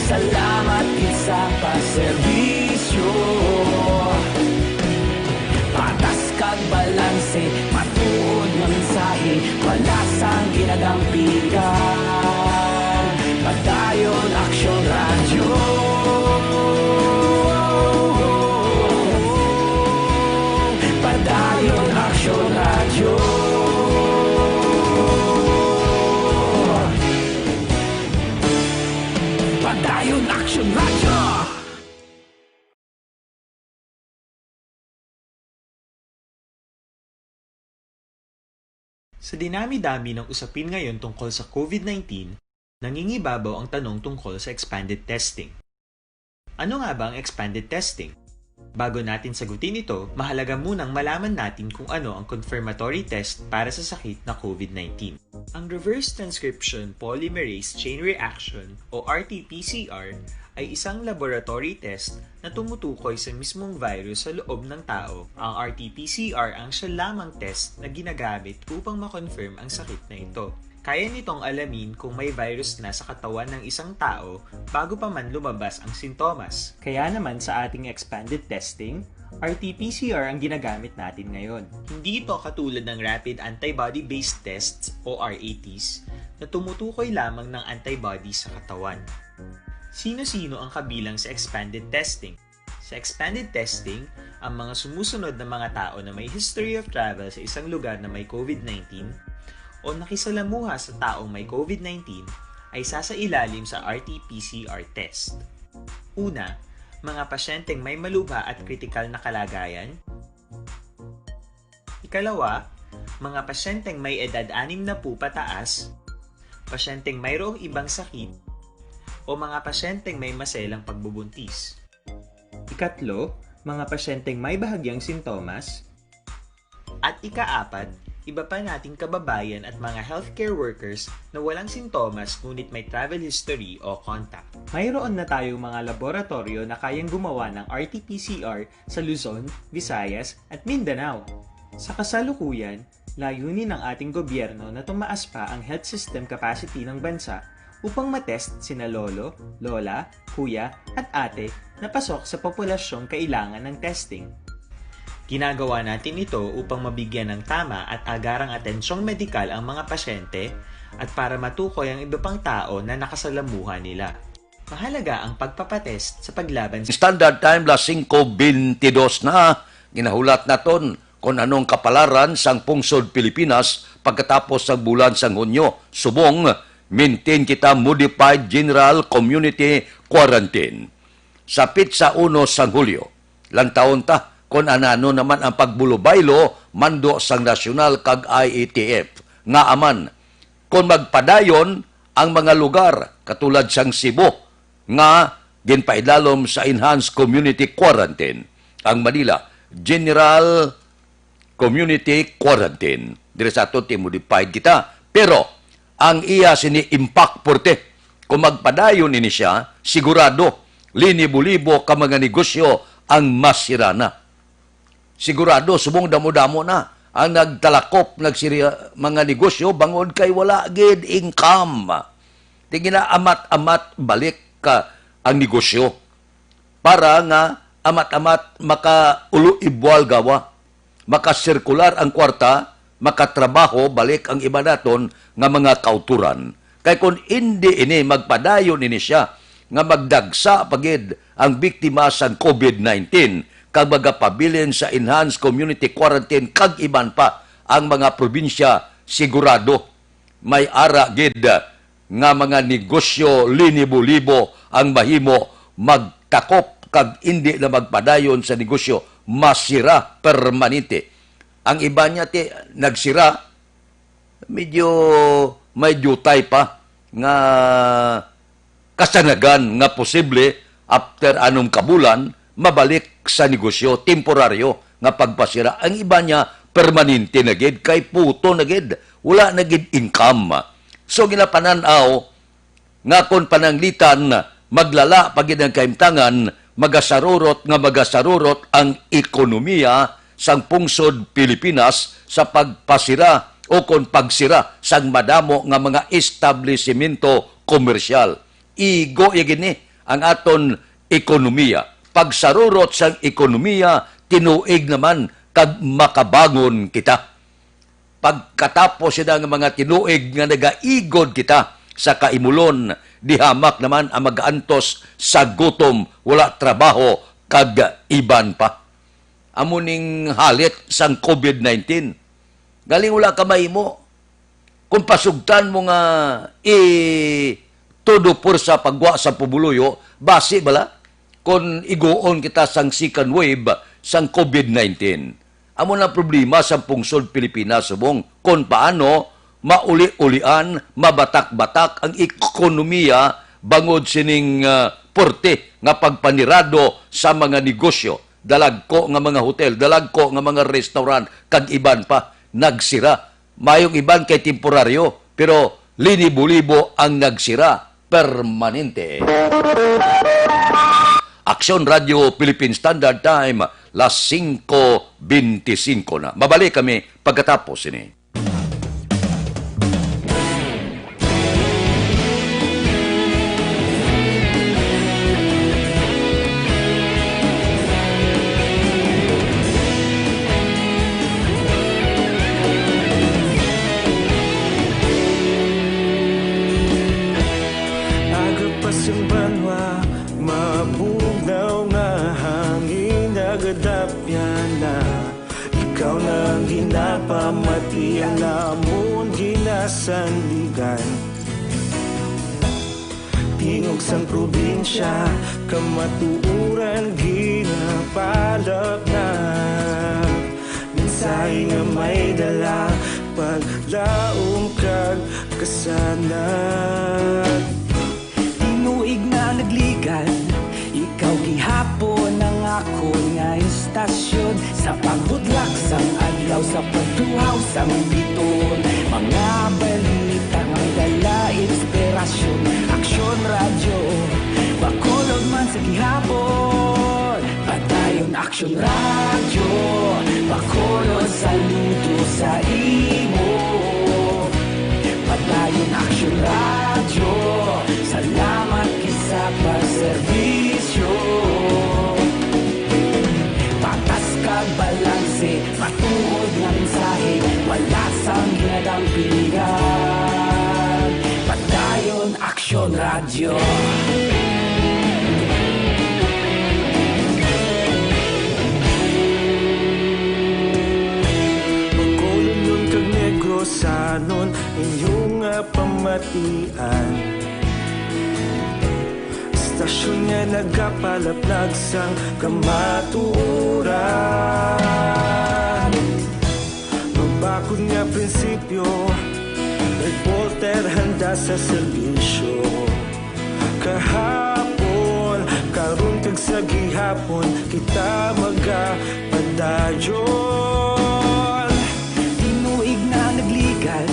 salamat gid sa pagserbisyo. Patas kag balanse, matuod nga mensahe, wala sang ginadampigan. Padayon Aksyon Radyo. Padayon Aksyon Radyo. Padayon Aksyon Radyo. Sa dinami-dami ng usapin ngayon tungkol sa COVID nineteen, nangingibabaw ang tanong tungkol sa expanded testing. Ano nga ba ang expanded testing? Bago natin sagutin ito, mahalaga munang malaman natin kung ano ang confirmatory test para sa sakit na COVID nineteen. Ang reverse transcription polymerase chain reaction o R T P C R ay isang laboratory test na tumutukoy sa mismong virus sa loob ng tao. Ang R T P C R ang siya lamang test na ginagamit upang ma-confirm ang sakit na ito. Kaya nitong alamin kung may virus na sa katawan ng isang tao bago pa man lumabas ang sintomas. Kaya naman sa ating expanded testing, R T P C R ang ginagamit natin ngayon. Hindi ito katulad ng rapid antibody-based tests o R A Ts na tumutukoy lamang ng antibody sa katawan. Sino-sino ang kabilang sa expanded testing? Sa expanded testing, ang mga sumusunod na mga tao na may history of travel sa isang lugar na may COVID nineteen o nakisalamuha sa taong may COVID nineteen ay sasailalim sa R T P C R test. Una, mga pasyenteng may malubha at kritikal na kalagayan. Ikalawa, mga pasyenteng may edad anim na po pataas, pasyenteng mayroong ibang sakit, o mga pasyenteng may maselang pagbubuntis. Ikatlo, mga pasyenteng may bahagyang sintomas. At ikaapat, iba pa nating kababayan at mga healthcare workers na walang sintomas ngunit may travel history o contact. Mayroon na tayong mga laboratoryo na kayang gumawa ng R T P C R sa Luzon, Visayas, at Mindanao. Sa kasalukuyan, layunin ng ating gobyerno na tumaas pa ang health system capacity ng bansa upang matest sina lolo, lola, kuya, at ate na pasok sa populasyong kailangan ng testing. Ginagawa natin ito upang mabigyan ng tama at agarang atensyong medikal ang mga pasyente at para matukoy ang iba pang tao na nakasalamuha nila. Mahalaga ang pagpapatest sa paglaban sa Standard Time, las singko bentidus na, ginahulat naton kon anong kapalaran sang pungsod Pilipinas pagkatapos sang bulan sang Hunyo. Subong, maintain kita modified general community quarantine. Sa pitsa uno sang Hulyo, lantawon ta kon anano naman ang pagbulubaylo mando sang nasyonal kag I A T F. Ngaa man, kon magpadayon ang mga lugar katulad sang Cebu nga ginpaidalom sa enhanced community quarantine, ang Manila General Community Quarantine. Diri sa aton, ti-modified kita. Pero ang iya sini impact porte. Kung magpadayon ini siya, sigurado, linibo-libo ka mga negosyo ang masira na. Sigurado, subong damo-damo na ang nagtalakop, nagsiri-, mga negosyo bangod kay wala gid income. Ti ginaamat-amat balik ka ang negosyo para nga amat-amat makaulo ibwal gawa, makasirkular ang kwarta, makatrabaho balik ang iba naton nga mga kauturan. Kay kon indi ini, magpadayon ini siya nga magdagsa pa gid ang biktima sang COVID nineteen kag magapabilin sa enhanced community quarantine kag iban pa ang mga probinsya, sigurado may ara gid nga mga negosyo linibo-libo ang mahimo magtakop kag indi na magpadayon sa negosyo, masira permanente. Ang iban niya ti nagsira, medyo may diutay pa nga kasanagan nga posible after anom ka bulan mabalik sa negosyo, temporaryo nga pagpasira. Ang iba niya permanente na gid kay puto na gid, wala na gid income. So ginapanan-aw nga kon pananglitan maglala pa gid ang kahimtangan, magasarurot nga magasarurot ang ekonomiya sang pungsod Pilipinas sa pagpasira o kon pagsira sang madamo nga mga establisimento komersyal. Igo ya gini ang aton ekonomiya. Pagsarurot sang ekonomiya, tinuig naman kag makabangon kita. Pagkatapos sina nga mga tinuig nga nagaigod kita sa kaimulon, dihamak naman ang mag-antos sa gutom, wala trabaho, kag iban pa. Amo ning halit sang COVID nineteen. Galing wala ka mahimo. Kung pasugtan mo nga i todo pursa pagwa sa pumuluyo, basi bala kon iguon kita sang second wave sang COVID nineteen. Amo na ang problema sa pungsod Pilipinas subong kon paano mauli-ulian, mabatak-batak ang ekonomiya bangod sining, ah, porte nga pagpanirado sa mga negosyo. Dalagko nga mga hotel, dalagko nga mga restaurant, kag iban pa nagsira. Mayong iban kay temporaryo, pero linibo-libo ang nagsira permanente. Aksyon Radio Philippine Standard Time, las singko benti singko na. Mabalik kami pagkatapos sini. Aga pa sing banwa, mabugnaw nga hangin, nagadapyan na. Ikaw na ang ginapamati, ang amon ginasandigan. Tingog sang probinsya, kamatuoran ginapalapnap. Mensahe nga may dala, paglaom kag kasanag. Tinuig na nagligan, ikaw gihapon ang akon nga istasyon. Sa pagbutlak sang adlaw, sa pagtuhaw sang biton, mga balita nga may dala inspirasyon. Aksyon Radyo, Bacolod man sa gihapon. Padayon Aksyon Radyo, Bacolod, saludo sa imo. Padayon Aksyon Radyo, salamat gid sa pagserbisyo. Patas kag balanse, matuod nga mensahe, wala sang ginadampigan. Padayon Aksyon Radyo. Bacolodnon kag Negrosanon, inyo nga pamatian. Istasyon nga nagapalaplag sang kamatuoran. Mabakod nga prinsipyo, reporter handa sa serbisyo. Kahapon, karon, kag sa gihapon, kita magapadayon. Tinuig na nagligan,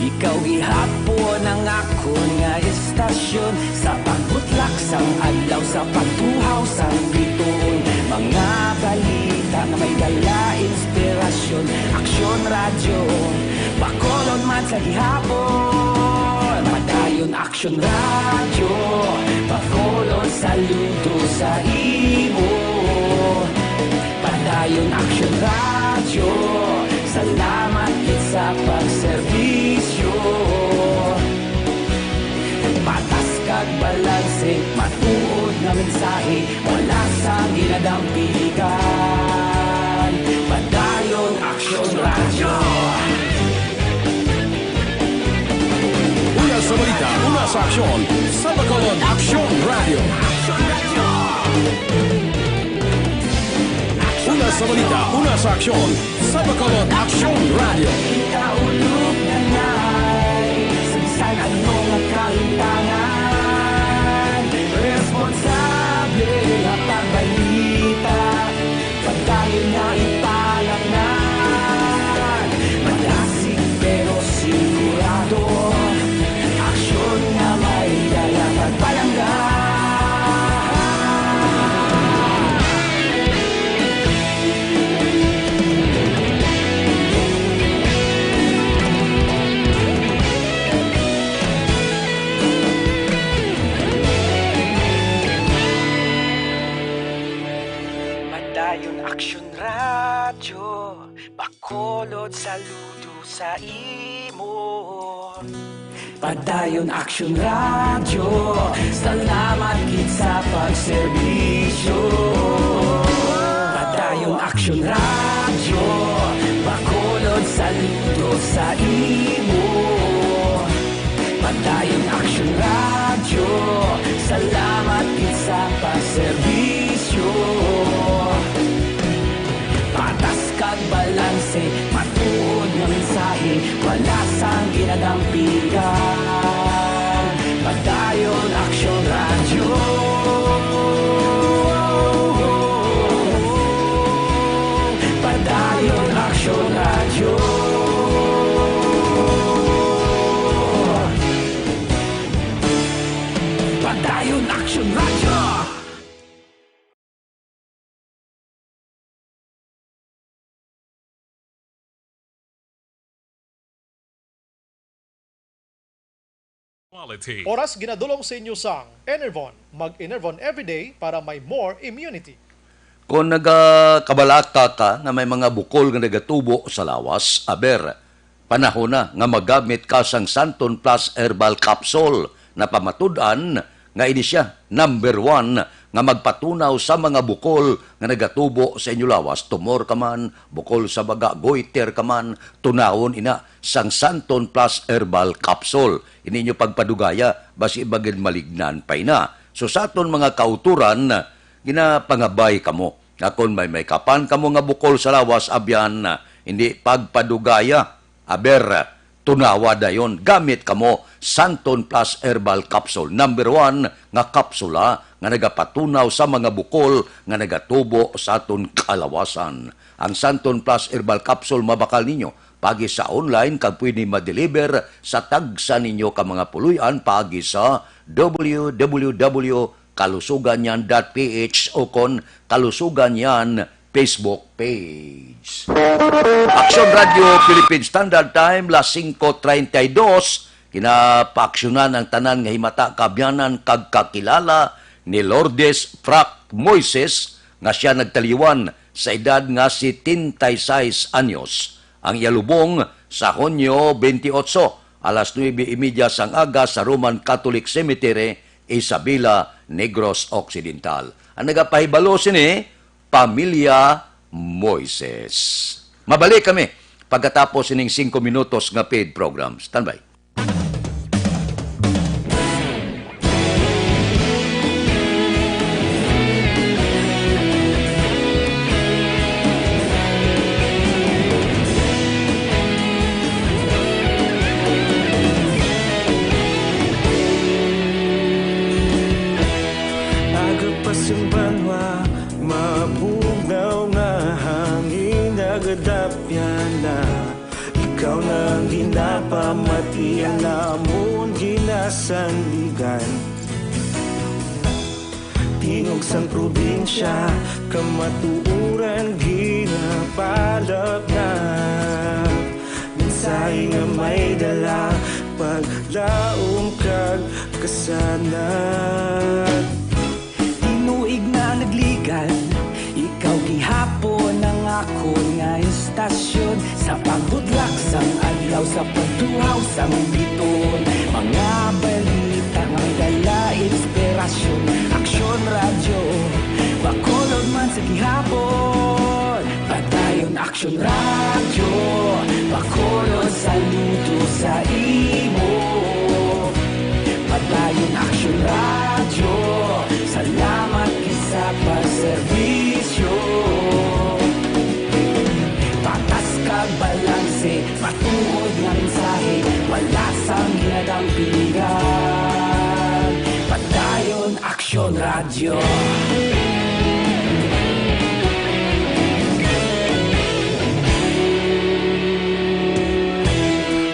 ikaw gihapon ang akon nga istasyon. Sa pagbutlak sang adlaw, sa pagtuhaw sang biton, mga balita nga may dala inspirasyon. Aksyon Radyo, Bacolod man sa gihapon. Padayon Aksyon Radyo, Bacolod, saludo sa imo. Padayon Aksyon Radyo, salamat gid sa pagserbisyo. Patas kag balanse, matuod nga mensahe, wala sang ginadampigan. Padayon Aksyon Radyo. Una sa balita, una sa aksyon, sa Bacolod Aksyon Radyo. Una sa balita, una sa aksyon, sa Bacolod Aksyon Radyo. Ikaulog na ngay, sa bisan ano nga kalimtangan, responsable nga pagbalita, padayon nga ipalangnan. Madasig pero sigurado, aksyon nga may dala pagpalangga. Padayon Aksyon Radyo, Bacolod, saludo sa imo. Padayon Aksyon Radyo, salamat gid sa pagserbisyo. Padayon Aksyon Radyo, Bacolod, saludo sa imo. Padayon Aksyon Radyo, salamat gid sa pagserbisyo. Patas kag balanse, matuod nga mensahe, wala sang ginadampigan. Padayon Aksyon Radyo. Padayon Aksyon Radyo. Padayon Aksyon Radyo. Quality. Oras ginadulong sa inyo sang Enervon. Mag-Enervon everyday para may more immunity. Kung nagakabalaka ka nga may mga bukol nga nagatubo sa lawas, aber, panahon na nga magamit ka sang Santon Plus Herbal Capsule. Napamatud-an nga ini sia number one nga magpatunaw sa mga bukol nga nagatubo sa inyo lawas. Tumor ka man, bukol sa baga, goiter ka man, tunawon ina sang Santon Plus Herbal Capsule. Ini inyo pagpadugaya, basi magin malignan pa ina. So, sa aton mga kauturan, ginapangabay kamo nga kon may, may kapan kamo nga bukol sa lawas, abyan, hindi pagpadugaya. Aber, tunawa dayon, gamit kamo Santon Plus Herbal Capsule, number one nga kapsula nga nagapatunaw sa mga bukol nga nagatubo sa aton kalawasan. Ang Santon Plus Herbal Capsule mabakal ninyo pagi sa online kag pwede ma-deliver sa tagsa ninyo ka mga puloy-an pagi sa w w w kalusugan yan dot p h o kon Kalusugan Yan Facebook page. Aksyon Radio Philippine Standard Time, las singko treinta y dos, ginapaaksyonan ang tanan nga himata, kaabyanan, kag kakilala ni Lourdes Frac Moises, nga sia nagtaliwan sa edad nga setenta y seis anyos. Ang iya lubong sa Hunyo twenty-eight, alas nuebe y media sang aga sa Roman Catholic Cemetery, Isabela, Negros Occidental. Ang nagapahibalo sini, Pamilya Moises. Mabalik kami pagkatapos sining singko minutos nga paid program. Standby. Aga pa sing banwa, mabugnaw nga hangin nagadapyan na. Ikaw na ang ginapamatian namon ginasandigan. Tingog sang probinsya, kamatuoran ginapalapnap. Mensahe nga may dala, paglaom kag kasanag. Tinuig na nagligan, ikaw gihapon ang akon nga istasyon. Sa pagbudlak sang adlaw, sa pagtuhaw sang bituon, mga balita nga may dala inspirasyon. Aksyon Radyo Bacolod man sa gihapon. Padayon Aksyon Radyo Bacolod, saludo sa imo. Padayon Aksyon Radyo, salamat gid sa pagserbisyo. Patas kag balanse, matuod nga mensahe, wala sang ginadampingan. Padayon Aksyon Radyo.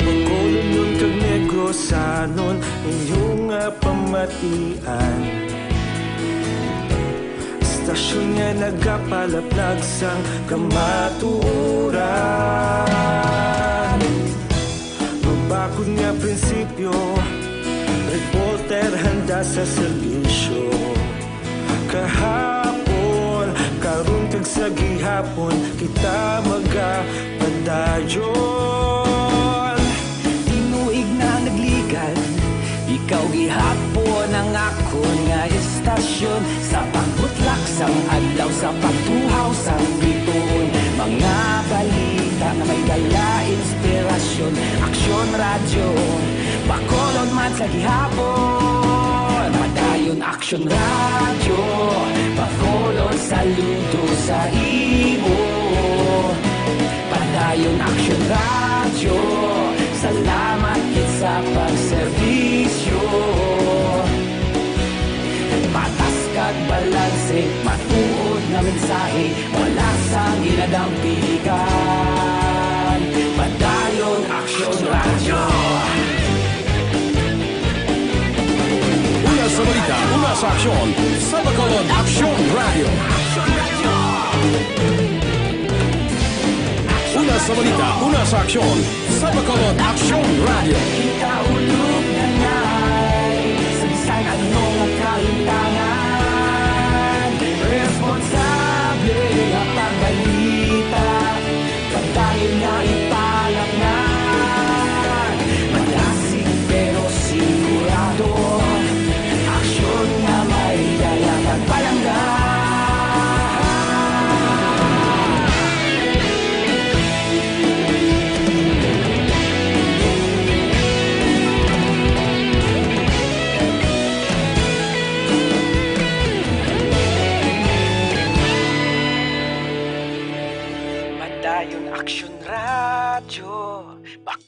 Bacolodnon kag Negrosanon, inyo nga pamatian. Istasyon nga nagapalaplag sang kamatuoran. Mabakod nga prinsipyo, reporter handa sa serbisyo. Kahapon, karon kag sa gihapon, kita magapadayon. Tinuig na nagligan, ikaw gihapon ang akon nga istasyon. Sa pagbutlak sang adlaw, sa pagtuhaw sang bituon, mga balita nga may dala inspirasyon. Aksyon Radyo Bacolod man sa gihapon. Padayon Aksyon Radyo Bacolod, saludo sa imo. Padayon Aksyon Radyo, salamat gid sa pagserbisyo. Patas kag balanse, matuod nga mensahe, wala sang ginadampingan. Padayon Aksyon Radyo. Una sa balita, una sa aksyon, sa Bacolod Aksyon Radyo. Una sa balita, una sa aksyon, sa Bacolod Aksyon Radyo. Ikaulo na nga.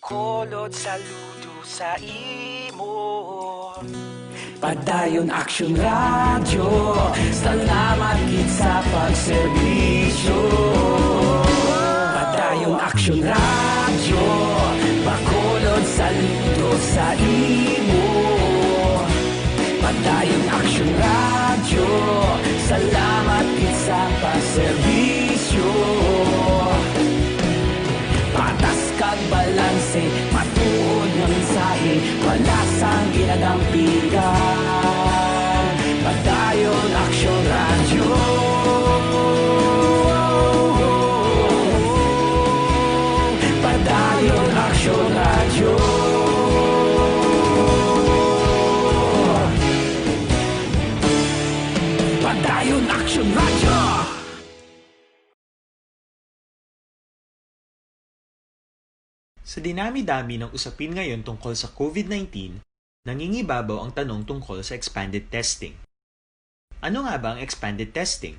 Bacolod, saludo sa imo. Padayon Aksyon Radyo, salamat gid sa pagserbisyo. Padayon Aksyon Radyo, Bacolod, saludo sa imo. Padayon Aksyon Radyo, salamat gid sa pagserbisyo. Patas kag balanse, matuod nga mensahe, wala sang ginadampigan. Padayon Aksyon Radyo. Padayon Aksyon Radyo. Padayon Aksyon Radyo. Sa dinami-dami ng usapin ngayon tungkol sa COVID nineteen, nangingibabaw ang tanong tungkol sa expanded testing. Ano nga ba ang expanded testing?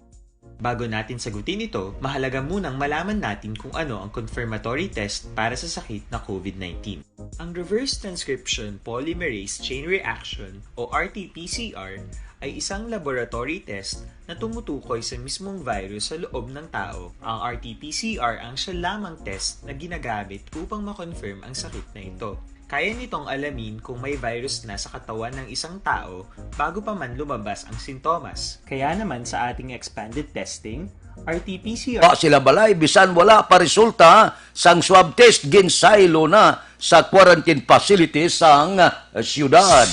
Bago natin sagutin ito, mahalaga munang malaman natin kung ano ang confirmatory test para sa sakit na COVID nineteen. Ang reverse transcription polymerase chain reaction o R T P C R ay isang laboratory test na tumutukoy sa mismong virus sa loob ng tao. Ang R T P C R ang siya lamang test na ginagamit upang ma-confirm ang sakit na ito. Kaya nitong alamin kung may virus na sa katawan ng isang tao bago pa man lumabas ang sintomas. Kaya naman sa ating expanded testing, R T P C R Wa sila balay bisan wala pa resulta sang swab test, ginsaylo na sa quarantine facility sang, ah, siyudad.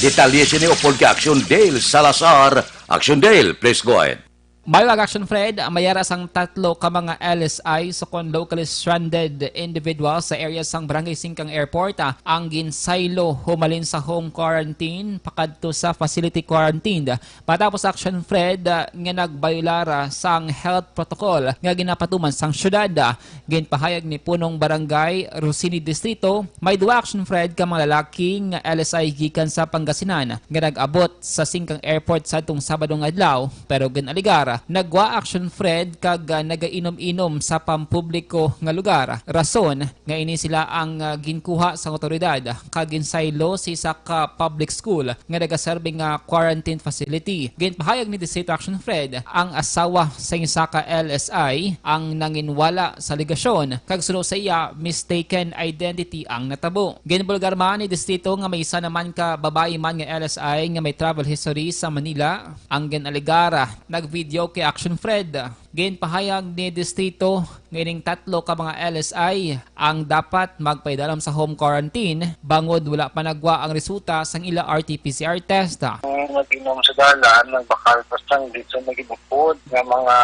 Detalye sini upod kay Action Dale Salazar. Action Dale, please go ahead. Maayong aga, Action Fred, mayara sang tatlo ka mga L S I, sukon locally stranded individuals sa area sang Barangay Singkang Airport, ah, ang ginsaylo humalin sa home quarantine pakadto sa facility quarantine. Matapos, Action Fred, ah, nga nagbayolara sang health protocol nga ginapatuman sang siyudad, ah, ginpahayag ni Punong Barangay Rosini Distrito, may duwa, Action Fred, ka mga lalaki nga L S I gikan sa Pangasinan nga nag-abot sa Singkang Airport sadtong Sabado nga adlaw, pero gin-alegar nagwa, Action Fred, kag, ah, nagainom-inom sa pampubliko nga lugar. Rason nga ini sila ang, ah, ginkuha sang awtoridad kag ginsaylo sa isa ka public school nga nagaserbi nga quarantine facility. Ginpahayag ni Distrito Action Fred, ang asawa sa isa ka L S I ang nanginwala sa alegasyon, kag suno sa iya, mistaken identity ang natabo. Ginbulgar man ni Distrito nga may isa naman ka babayi man nga L S I nga may travel history sa Manila ang gin-alegar nag-video kay Action Fred. Ginpahayag ni Distrito nga ining tatlo ka mga L S I ang dapat magpaidalom sa home quarantine bangod wala pa nagwa ang resulta sang ila R T P C R test. Ang nag-inom sa dalan, nagbakal pa sang dito nag-inupod nga mga,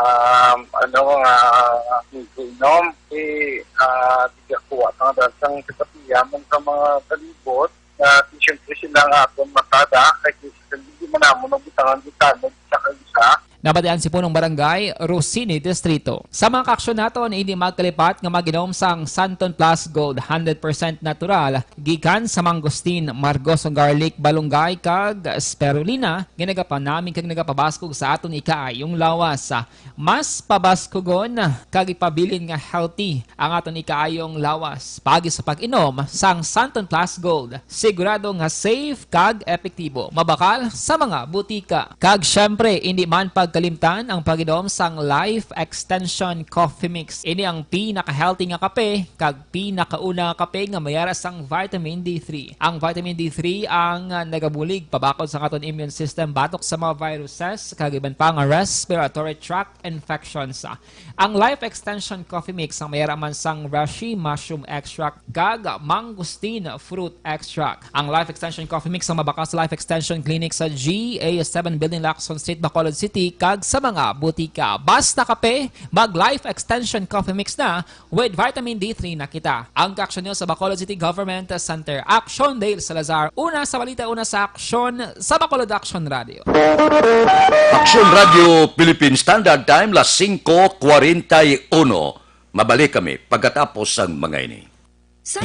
ano, mga inom. Eh, ah, di ako, ang dansang kapatiya man sa mga palibot, na siyempre sila nga aton matada, kay hindi man namon nabutangan di tanod sa kag isa. Nabatian si Punong Barangay, Rosini Distrito. Sa mga kaaksyon naton, hindi magkalipat nga mag-inom sang Santon Plus Gold, hundred percent natural, gikan sa mangosteen, margoso garlic, balunggay, kag spirulina, nga nagapanamig kag nagapabaskog sa aton ikaayong lawas. Mas pabaskugon kag ipabilin nga healthy ang aton ikaayong lawas paagi sa pag-inom sang Santon Plus Gold. Sigurado nga safe kag epektibo, mabakal sa mga butika. Kag syempre, indi man pagkalimtan ang pag-inom sang Life Extension Coffee Mix. Ini ang pinaka-healthy nga kape kag pinakauna nga kape nga mayara sang vitamin D three. Ang vitamin D three ang, ah, nagabulig pabakod sa aton immune system batok sa mga viruses kag iban pa nga respiratory tract infections. Ang Life Extension Coffee Mix ang mayara man sang reishi mushroom extract kag mangosteen fruit extract. Ang Life Extension Coffee Mix ang mabakal sa Life Extension Clinic sa G A seven Building, Lacson Street, Bacolod City, kag sa mga butika. Basta kape, mag Life Extension Coffee Mix na, with vitamin D three na kita. Ang kaaksyon niyo sa Bacolod City Government Center. Action Dale Salazar. Una sa balita, una sa aksyon sa Bacolod Action Radio. Action Radio Philippine Standard Time, las singko kwarenta y uno. Mabalik kami pagkatapos sang mga ini. Sa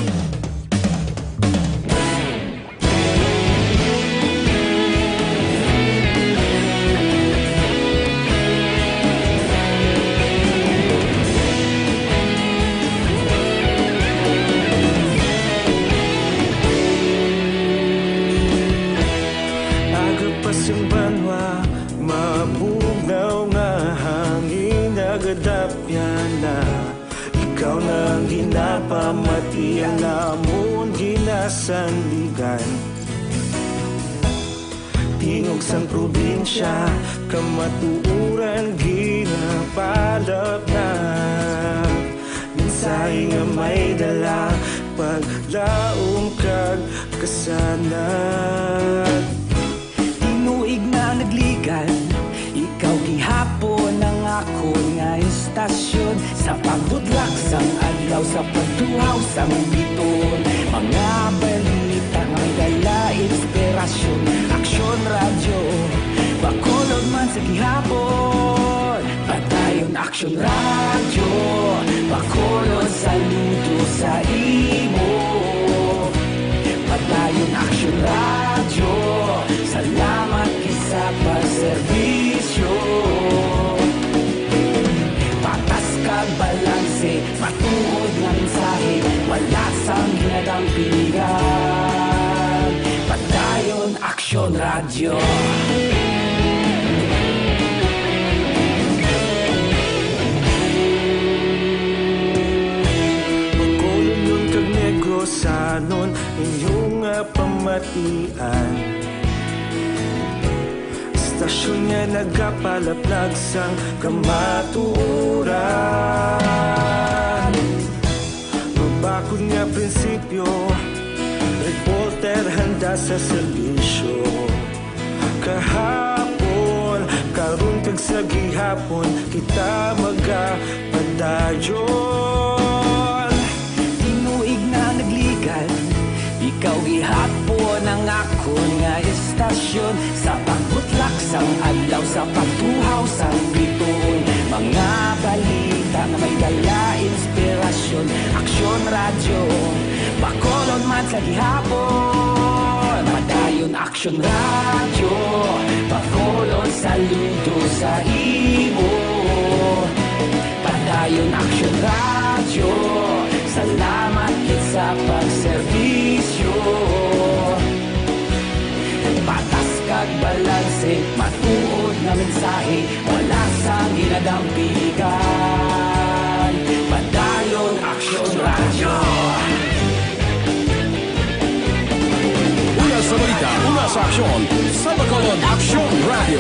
Napamati ang amon ginasandigan. Tingog sang probinsya, kamatuoran ginapalapnap. Mensahe nga may dala, paglaom kag kasanag. Tinuig na nagligan, ikaw gihapon ang akon nga istasyon. Sa pagbutlak sang adlaw, sa pagtuhaw sang biton, mga balita nga may dala inspirasyon. Aksyon Radyo, Bacolod man sa gihapon. Padayon Aksyon Radyo, Bacolod, saludo sa imo. Padayon Aksyon Radyo, salamat gid sa pagserbisyo. Patas kag balanse, matuod nga mensahe, wala sang ginadampigan. Padayon Aksyon Radyo. Bacolodnon kag Negrosanon, inyo nga pamatian. Istasyon nga nagapalaplag sang kamatuoran. Mabakod nga prinsipyo, reporter handa sa serbisyo. Kahapon, karon kag sa gihapon, kita magapadayon. Tinuig na nagligan, ikaw gihapon ang akon nga istasyon. Sa pagbutlak sang adlaw, sa pagtuhaw sang biton, mga balita nga may dala inspirasyon. Aksyon Radyo, Bacolod man sa gihapon. Padayon Aksyon Radyo, Bacolod, saludo sa imo. Padayon Aksyon Radyo, salamat gid sa pagserbisyo. Patas kag balanse, matuod nga mensahe, wala sang ginadampigan. Padayon Aksyon Radyo. Una sa balita, una sa aksyon, sa Bacolod Aksyon Radyo.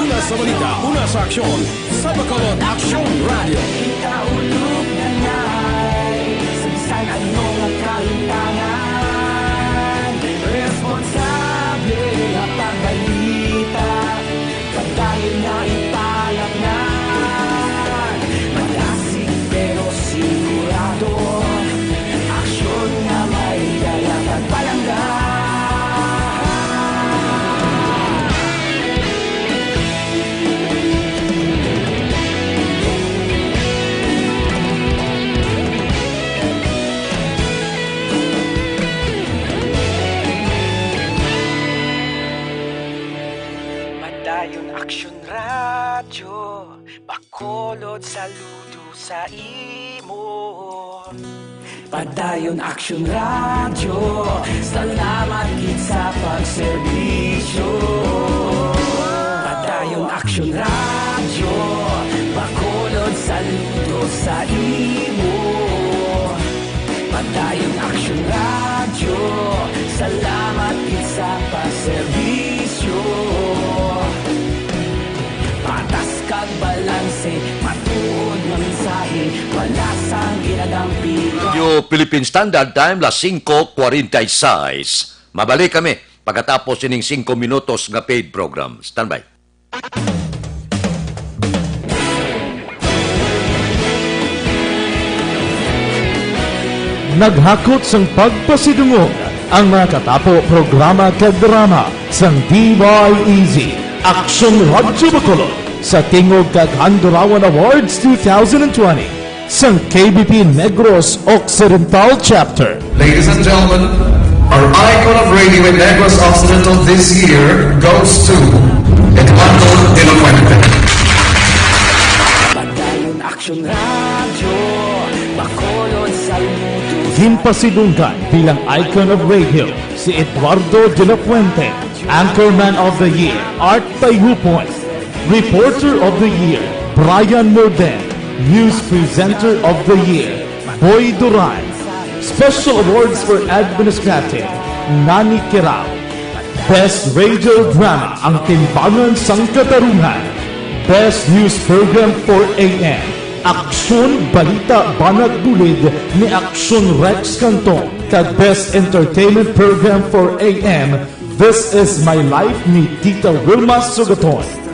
Una sa balita, una sa aksyon, sa Bacolod Aksyon Radyo. Kita ulog na ngay, sa bisan ano nga kalimtangan, responsable nga pagbalita. Padayon nga ipalapnan, malasig pero sigurado. Aksyon nga may dala kag palangga. Padayon Aksyon Radyo, Bacolod, saludo sa imo. Padayon Aksyon Radyo, salamat gid sa pagserbisyo. Padayon Aksyon Radyo, Bacolod, saludo sa imo. Padayon Aksyon Radyo, salamat gid sa pagserbisyo. Patas kag balanse, matuod nga mensahe, wala sang ginadampigan. Radio Philippine Standard Time, las singko kwarenta y seis. Mabalik kami pagkatapos ining singko minutos nga paid program. Standby. Naghakot sang pagpasidungog ang mga katapo, programa kag drama sang D Y E Z, Aksyon Radyo Bacolod, sa Tingog kag Handurawan Awards two thousand twenty sang K B P Negros Occidental Chapter. Ladies and gentlemen, our icon of radio in Negros Occidental this year goes to Eduardo de la Fuente. Padayon Aksyon Radyo, Bacolod, saludo. Ginpasidunggan bilang icon of radio si Eduardo de la Fuente, Anchorman of the Year, Art Tayhupon, Reporter of the Year, Brian Morden, News Presenter of the Year, Boy Duran. Special Awards for Administrative, Nani Kirao. Best Radio Drama, Ang Timbangan sang Katarungan. Best News Program four A M, Aksyon, Balita, Banat, Bulid ni Aksyon Rex Cantong, kag Best Entertainment Program four A M, This Is My Life ni Tita Wilma Sugaton.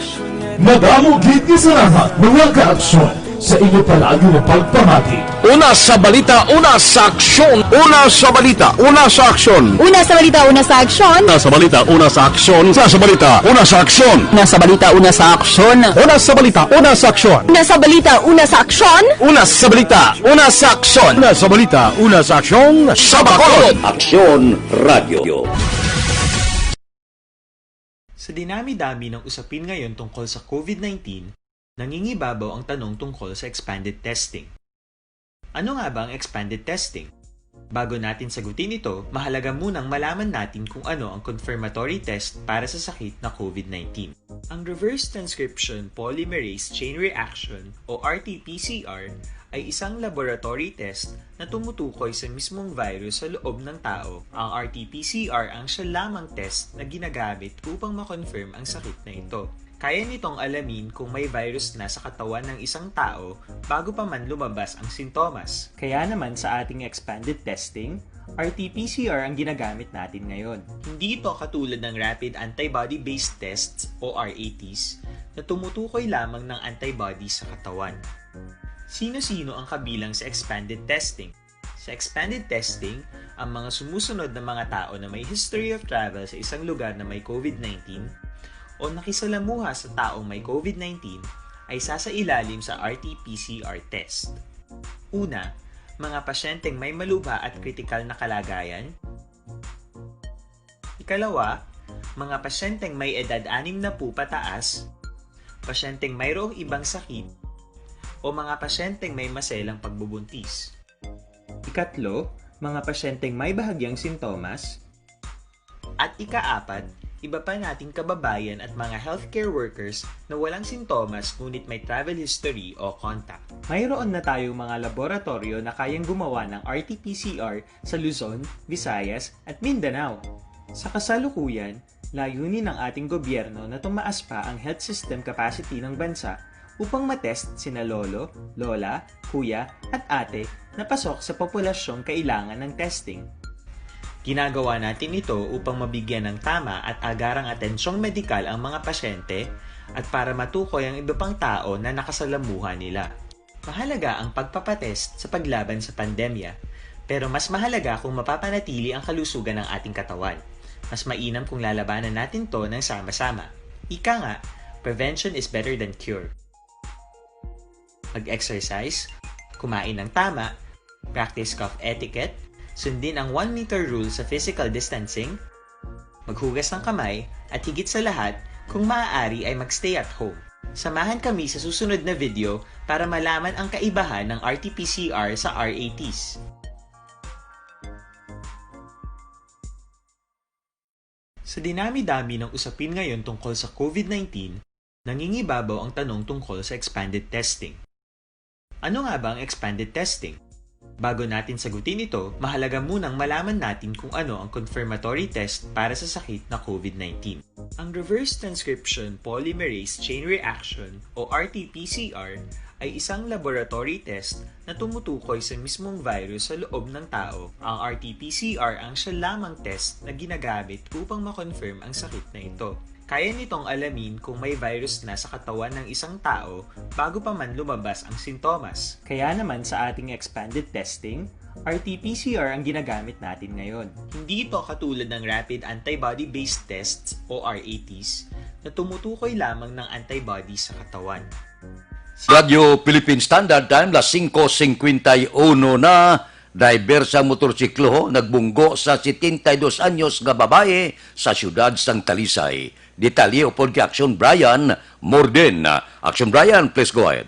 Madamo gid nga salamat, mga kaaksyon, sa inyo palagi nga pagpamati. Una sa balita, una sa aksyon. Una sa balita, una sa aksyon. Una sa balita, una sa aksyon. Una sa balita, una sa aksyon. Una sa balita, una sa aksyon. Una sa balita, una sa aksyon. Una sa balita, una sa aksyon. Una sa balita, una sa aksyon. Una sa balita, una sa aksyon. Una sa balita, una sa aksyon. Sa Bacolod. Aksyon Radio. Sa dinami-dami ng usapin ngayon tungkol sa COVID nineteen, nangingibabaw ang tanong tungkol sa expanded testing. Ano nga ba ang expanded testing? Bago natin sagutin ito, mahalaga munang malaman natin kung ano ang confirmatory test para sa sakit na COVID nineteen. Ang reverse transcription polymerase chain reaction o R T P C R ay isang laboratory test na tumutukoy sa mismong virus sa loob ng tao. Ang R T P C R ang siya lamang test na ginagamit upang ma-confirm ang sakit na ito. Kaya nitong alamin kung may virus na sa katawan ng isang tao bago pa man lumabas ang sintomas. Kaya naman sa ating expanded testing, R T P C R ang ginagamit natin ngayon. Hindi ito katulad ng rapid antibody-based tests o R A Ts na tumutukoy lamang ng antibodies sa katawan. Sino-sino ang kabilang sa expanded testing? Sa expanded testing, ang mga sumusunod na mga tao na may history of travel sa isang lugar na may COVID nineteen o nakisalamuha sa taong may COVID nineteen ay sasailalim sa R T P C R test. Una, mga pasyenteng may malubha at kritikal na kalagayan. Ikalawa, mga pasyenteng may edad anim na po pataas, pasyenteng mayroong ibang sakit, o mga pasyenteng may maselang pagbubuntis. Ikatlo, mga pasyenteng may bahagyang sintomas. At ikaapat, iba pa nating kababayan at mga healthcare workers na walang sintomas ngunit may travel history o contact. Mayroon na tayong mga laboratoryo na kayang gumawa ng R T P C R sa Luzon, Visayas, at Mindanao. Sa kasalukuyan, layunin ng ating gobyerno na tumaas pa ang health system capacity ng bansa upang matest sina lolo, lola, kuya, at ate na pasok sa populasyong kailangan ng testing. Ginagawa natin ito upang mabigyan ng tama at agarang atensyong medikal ang mga pasyente at para matukoy ang iba pang tao na nakasalamuha nila. Mahalaga ang pagpapatest sa paglaban sa pandemya, pero mas mahalaga kung mapapanatili ang kalusugan ng ating katawan. Mas mainam kung lalabanan natin 'to ng sama-sama. Ika nga, prevention is better than cure. Mag-exercise, kumain ng tama, practice cough etiquette, sundin ang one meter rule sa physical distancing, maghugas ng kamay, at higit sa lahat, kung maaari ay mag-stay at home. Samahan kami sa susunod na video para malaman ang kaibahan ng R T P C R sa R A Ts. Sa dinami-dami ng usapin ngayon tungkol sa COVID nineteen, nangingibabaw ang tanong tungkol sa expanded testing. Ano nga ba ang expanded testing? Bago natin sagutin ito, mahalaga munang malaman natin kung ano ang confirmatory test para sa sakit na COVID nineteen. Ang reverse transcription polymerase chain reaction o R T P C R ay isang laboratory test na tumutukoy sa mismong virus sa loob ng tao. Ang R T P C R ang siya lamang test na ginagamit upang ma-confirm ang sakit na ito. Kaya nitong alamin kung may virus na sa katawan ng isang tao bago pa man lumabas ang sintomas. Kaya naman sa ating expanded testing, R T P C R ang ginagamit natin ngayon. Hindi ito katulad ng rapid antibody-based tests o R A Ts na tumutukoy lamang ng antibody sa katawan. Radyo Philippine Standard Time, las singko singkwenta y uno na. Driver sang motorsiklo nagbunggo sa setenta y dos anyos nga babaye sa siyudad sang Talisay. Detalye upod kay Action Brian Morden. Action Brian, please go ahead.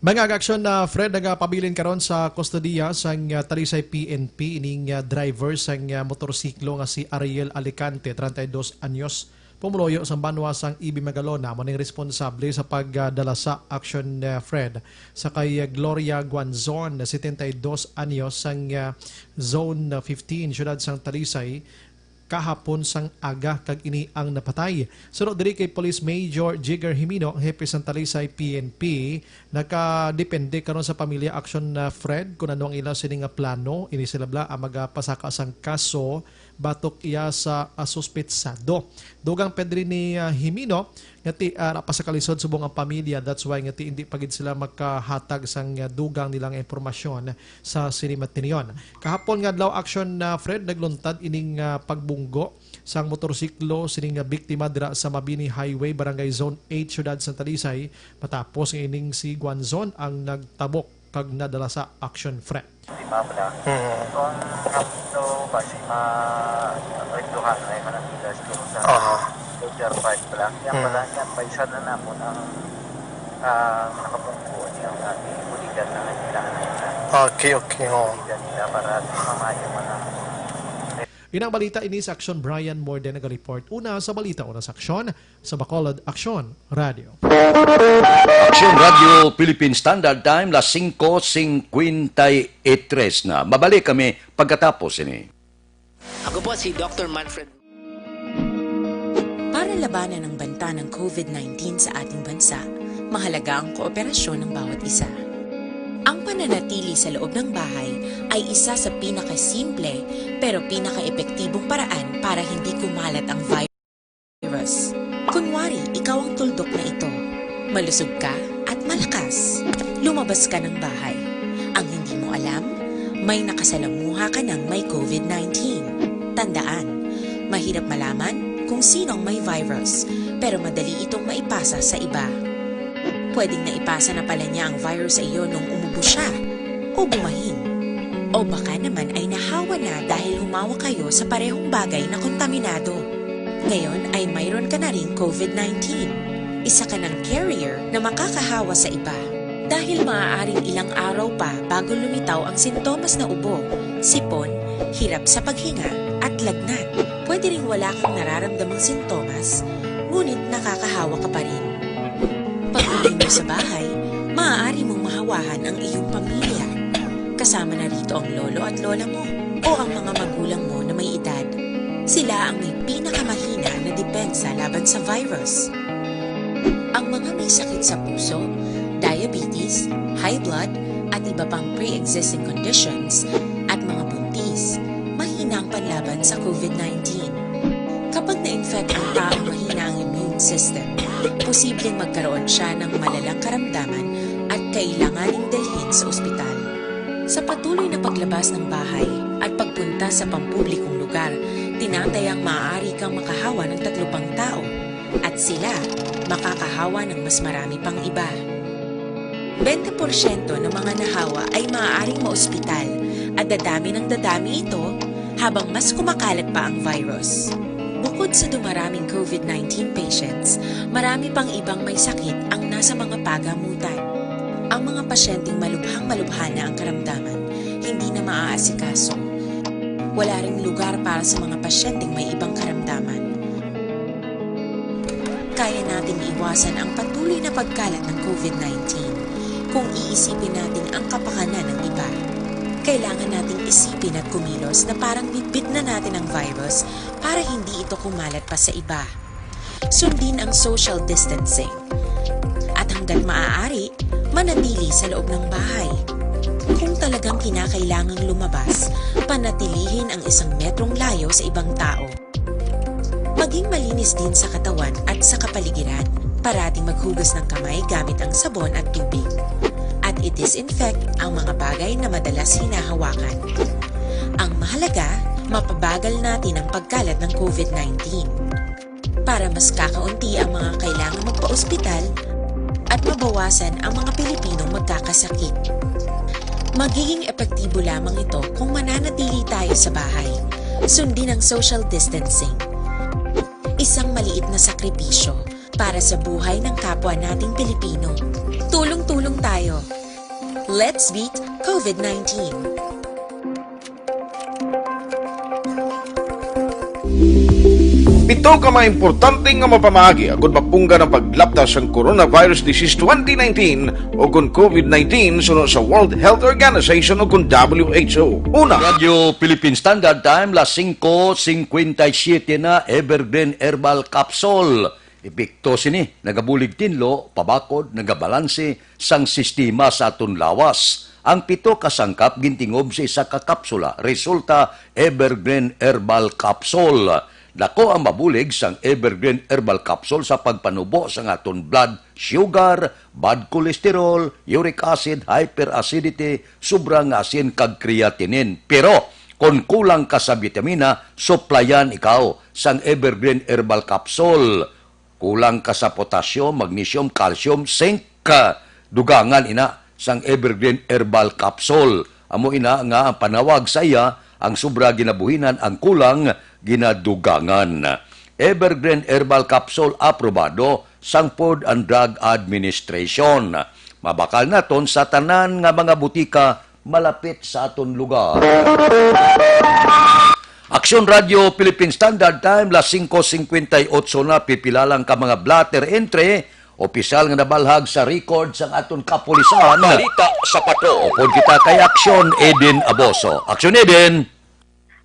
Mga kaaksyon, na Fred, nagapabilin karon sa kustodiya sang, ah, Talisay P N P ining, ah, driver sang, ah, motorsiklo nga si Ariel Alicante, treinta y dos anyos, Pumuluyo sang banwa sang E B Magalona amo ning responsable sa pagdala sa Action, uh, Fred sa kay Gloria Guanzon, setenta y dos anyos, sang, uh, Zone fifteen, siyudad sang Talisay, kahapon sang aga, kag ini ang napatay. Suno diri kay Police Major Jigger Jimino, ang hepe sang Talisay P N P, nakadepende karon sa pamilya Action, uh, Fred, kung ano ang ila sini nga plano. Ini sila bala ang magapasaka sang kaso batok iya sa, ah, suspetsado. Dugang pa diri ni, ah, Jimino nga ti ara pa sa kalisod subong ang pamilya, that's why nga ti hindi pa gid sila makahatag sang, ah, dugang nila nga impormasyon sa sini matinion. Kahapon nga adlaw, Action, ah, Fred, nagluntad ining, ah, pagbunggo sang motorsiklo sining, ah, biktima dira sa Mabini Highway, Barangay Zone eight, Siyudad sang Talisay, matapos nga ining si Guanzon ang nagtabok kag nadala sa Action Fred. Di ba, bala? Mm. Kung hapto ba si ma-, Ridlohan ay manatila siguro sa Aha. Soldier Park, bala. Yan, mm, bala, yan, paisan na namon ang, ah, nakabungko niya ang ating buligan na kailangan na. Okay, okay, oo. Buligan nila para sa mamayo man ang Inang balita ini sa Aksyon, Brian Morden nagaliport. Una sa balita, una sa aksyon, sa Bacolod Aksyon Radio. Aksyon Radio Philippine Standard Time, las singko singkwenta y tres na. Mabalik kami pagkatapos ini. Ako po si Doctor Manfred. Para labanan ang banta ng COVID nineteen sa ating bansa, mahalaga ang kooperasyon ng bawat isa. Ang pananatili sa loob ng bahay ay isa sa pinakasimple pero pinakaepektibong paraan para hindi kumalat ang virus. Kunwari, ikaw ang tuldok na ito. Malusog ka at malakas. Lumabas ka ng bahay. Ang hindi mo alam, may nakasalamuha ka ng may COVID nineteen. Tandaan, mahirap malaman kung sino ang may virus, pero madali itong maipasa sa iba. Pwedeng naipasa na pala niya ang virus sa iyo nung umubo siya o bumahin. O baka naman ay nahawa na dahil humawa kayo sa parehong bagay na kontaminado. Ngayon ay mayroon ka na ring COVID nineteen. Isa ka ng carrier na makakahawa sa iba. Dahil maaaring ilang araw pa bago lumitaw ang sintomas na ubo, sipon, hirap sa paghinga, at lagnat. Pwede ring wala kang nararamdamang sintomas, ngunit nakakahawa ka pa rin. Pag-uwi mo sa bahay, maaari mong mahawahan ang iyong pamilya. Kasama na rito ang lolo at lola mo o ang mga magulang mo na may edad. Sila ang may pinakamahina na depensa laban sa virus. Ang mga may sakit sa puso, diabetes, high blood, at iba pang pre-existing conditions, at mga buntis, mahina ang panlaban sa COVID nineteen. Kapag na-infect ang taong mahina ang immune system, posibleng magkaroon siya ng malalang karamdaman at kailanganing dalhin sa ospital. Sa patuloy na paglabas ng bahay at pagpunta sa pampublikong lugar, tinatayang maaari kang makahawa ng tatlo pang tao at sila makakahawa ng mas marami pang iba. Bente porsyento ng mga nahawa ay maaaring maospital at dadami ng dadami ito habang mas kumakalat pa ang virus. Bukod sa dumaraming COVID nineteen patients, marami pang ibang may sakit ang nasa mga pagamutan. Ang mga pasyenteng malubhang-malubha na ang karamdaman, hindi na maaasikaso. Wala ring lugar para sa mga pasyenteng may ibang karamdaman. Kaya nating iwasan ang patuloy na pagkalat ng COVID nineteen kung iisipin natin ang kapakanan ng iba. Kailangan nating isipin at kumilos na parang bitbit na natin ang virus para hindi ito kumalat pa sa iba. Sundin ang social distancing. At hanggat maaari, manatili sa loob ng bahay. Kung talagang kinakailangang lumabas, panatilihin ang isang metrong layo sa ibang tao. Maging malinis din sa katawan at sa kapaligiran. Parating maghugas ng kamay gamit ang sabon at tubig. At i-disinfect ang mga bagay na madalas hinahawakan. Ang mahalaga, mapabagal natin ang pagkalat ng COVID nineteen. Para mas kakaunti ang mga kailangang magpa-ospital at mabawasan ang mga Pilipinong magkakasakit. Magiging epektibo lamang ito kung mananatili tayo sa bahay. Sundin ang social distancing. Isang maliit na sakripisyo para sa buhay ng kapwa nating Pilipino. Tulong-tulong tayo. Let's beat COVID nineteen. Pit Ito ka mga importante nga mapamagi agud mapunggan ang paglapta sang coronavirus disease twenty nineteen o kon covid nineteen suno sa World Health Organization o kon W H O. Una, Radyo Philippine Standard Time, las singko singkwenta y siyete na, Evergreen Herbal Capsule. Epekto sini, nagabulig tinlo, pabakod, nagabalanse sang sistema sa aton lawas. Ang pito ka sangkap gintingob sa isa ka kapsula, resulta Evergreen Herbal Capsule. Dako ang mabulig sang Evergreen Herbal Capsule sa pagpanubo sang aton blood sugar, bad cholesterol, uric acid, hyperacidity, sobra nga asin kag creatinine. Pero kon kulang ka sa bitamina, suplayan ikaw sang Evergreen Herbal Capsule. Kulang ka sa potassium, magnesium, calcium, zinc, ka dugangan ina sang Evergreen Herbal Capsule. Amo ina nga ang panawag sa iya, ang sobra ginabuhinan, ang kulang ginadugangan. Evergreen Herbal Capsule aprobado sang Food and Drug Administration. Mabakal naton sa tanan nga mga butika malapit sa aton lugar. Aksyon Radio Philippine Standard Time, las singko singkwenta y otso na, pipila lang ka mga blotter entry, opisyal nga nabalhag sa record sang aton kapulisan. Balita sa Patrol. Upod kita kay Aksyon Eden Aboso. Aksyon Eden!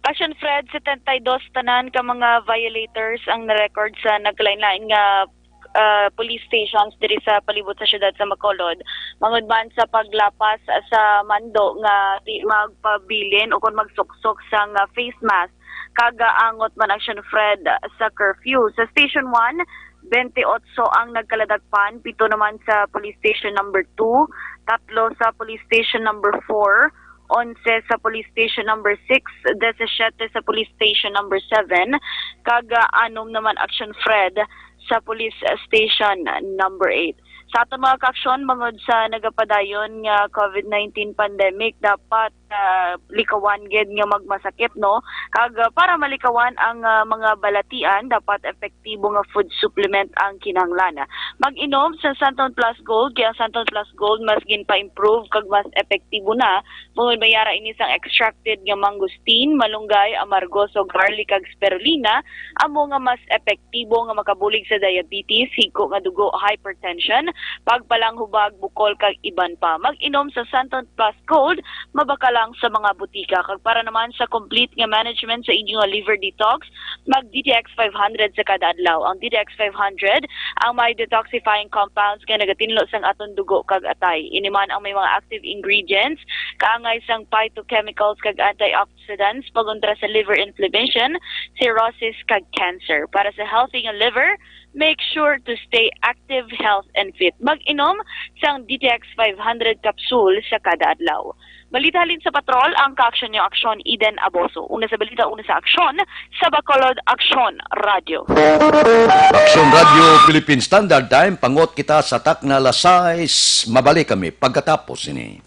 Action Fred, setenta y dos tanan ka mga violators ang na-record sa nagkalain-lain nga, ah, police stations diri sa palibot sa siyudad sa Bacolod, mangud man sa paglapas sa mando nga di magpabilin o kon magsuksok sang, ah, face mask, kag, ah, angot man, Action Fred, sa curfew. Sa Station one, twenty-eight ang nagkaladakpan, pito naman sa Police Station Number two, tatlo sa Police Station Number four, onse sa Police Station Number six, disisiete sa Police Station Number seven, kag, ah, anom naman, Action Fred, sa Police Station Number eight. Sa aton mga kaaksyon, bangod sa nagapadayon nga covid nineteen pandemic, dapat, ah, likawan gid nga magmasakit, no? Kag, ah, para malikawan ang, ah, mga balatian, dapat epektibo nga food supplement ang kinahanglan. Mag-inom sa Santon Plus Gold, kay ang Santon Plus Gold mas ginpa-improve kag mas epektibo na, bangod may ara ini sang extracted nga mangosteen, malunggay, amargoso, garlic, kag spirulina, amo nga mas epektibo nga makabulig sa diabetes, higko nga dugo, hypertension, pagpalanghubag, bukol, kag iban pa. Mag-inom sa Santon Plus Gold, mabakal lang sa mga butika. Kag para naman sa complete nga management sa inyo nga liver detox, mag D T X five hundred sa kada adlaw. Ang D T X five hundred ang may detoxifying compounds nga nagatinlo sang aton dugo kag atay. Ini man ang may mga active ingredients, kaangay sang phytochemicals kag antioxidants, pagontra sa liver inflammation, cirrhosis, kag cancer. Para sa healthy nga liver, make sure to stay active, health, and fit. Mag-inom sang D T X five hundred capsule sa kada adlaw. Balita halin sa Patrol, ang kaaksyon niyo, Aksyon Eden Aboso. Una sa balita, una sa aksyon, sa Bacolod, Aksyon Radyo. Aksyon Radyo Philippine Standard Time, pangot kita sa takna, las sais. Mabalik kami pagkatapos ini.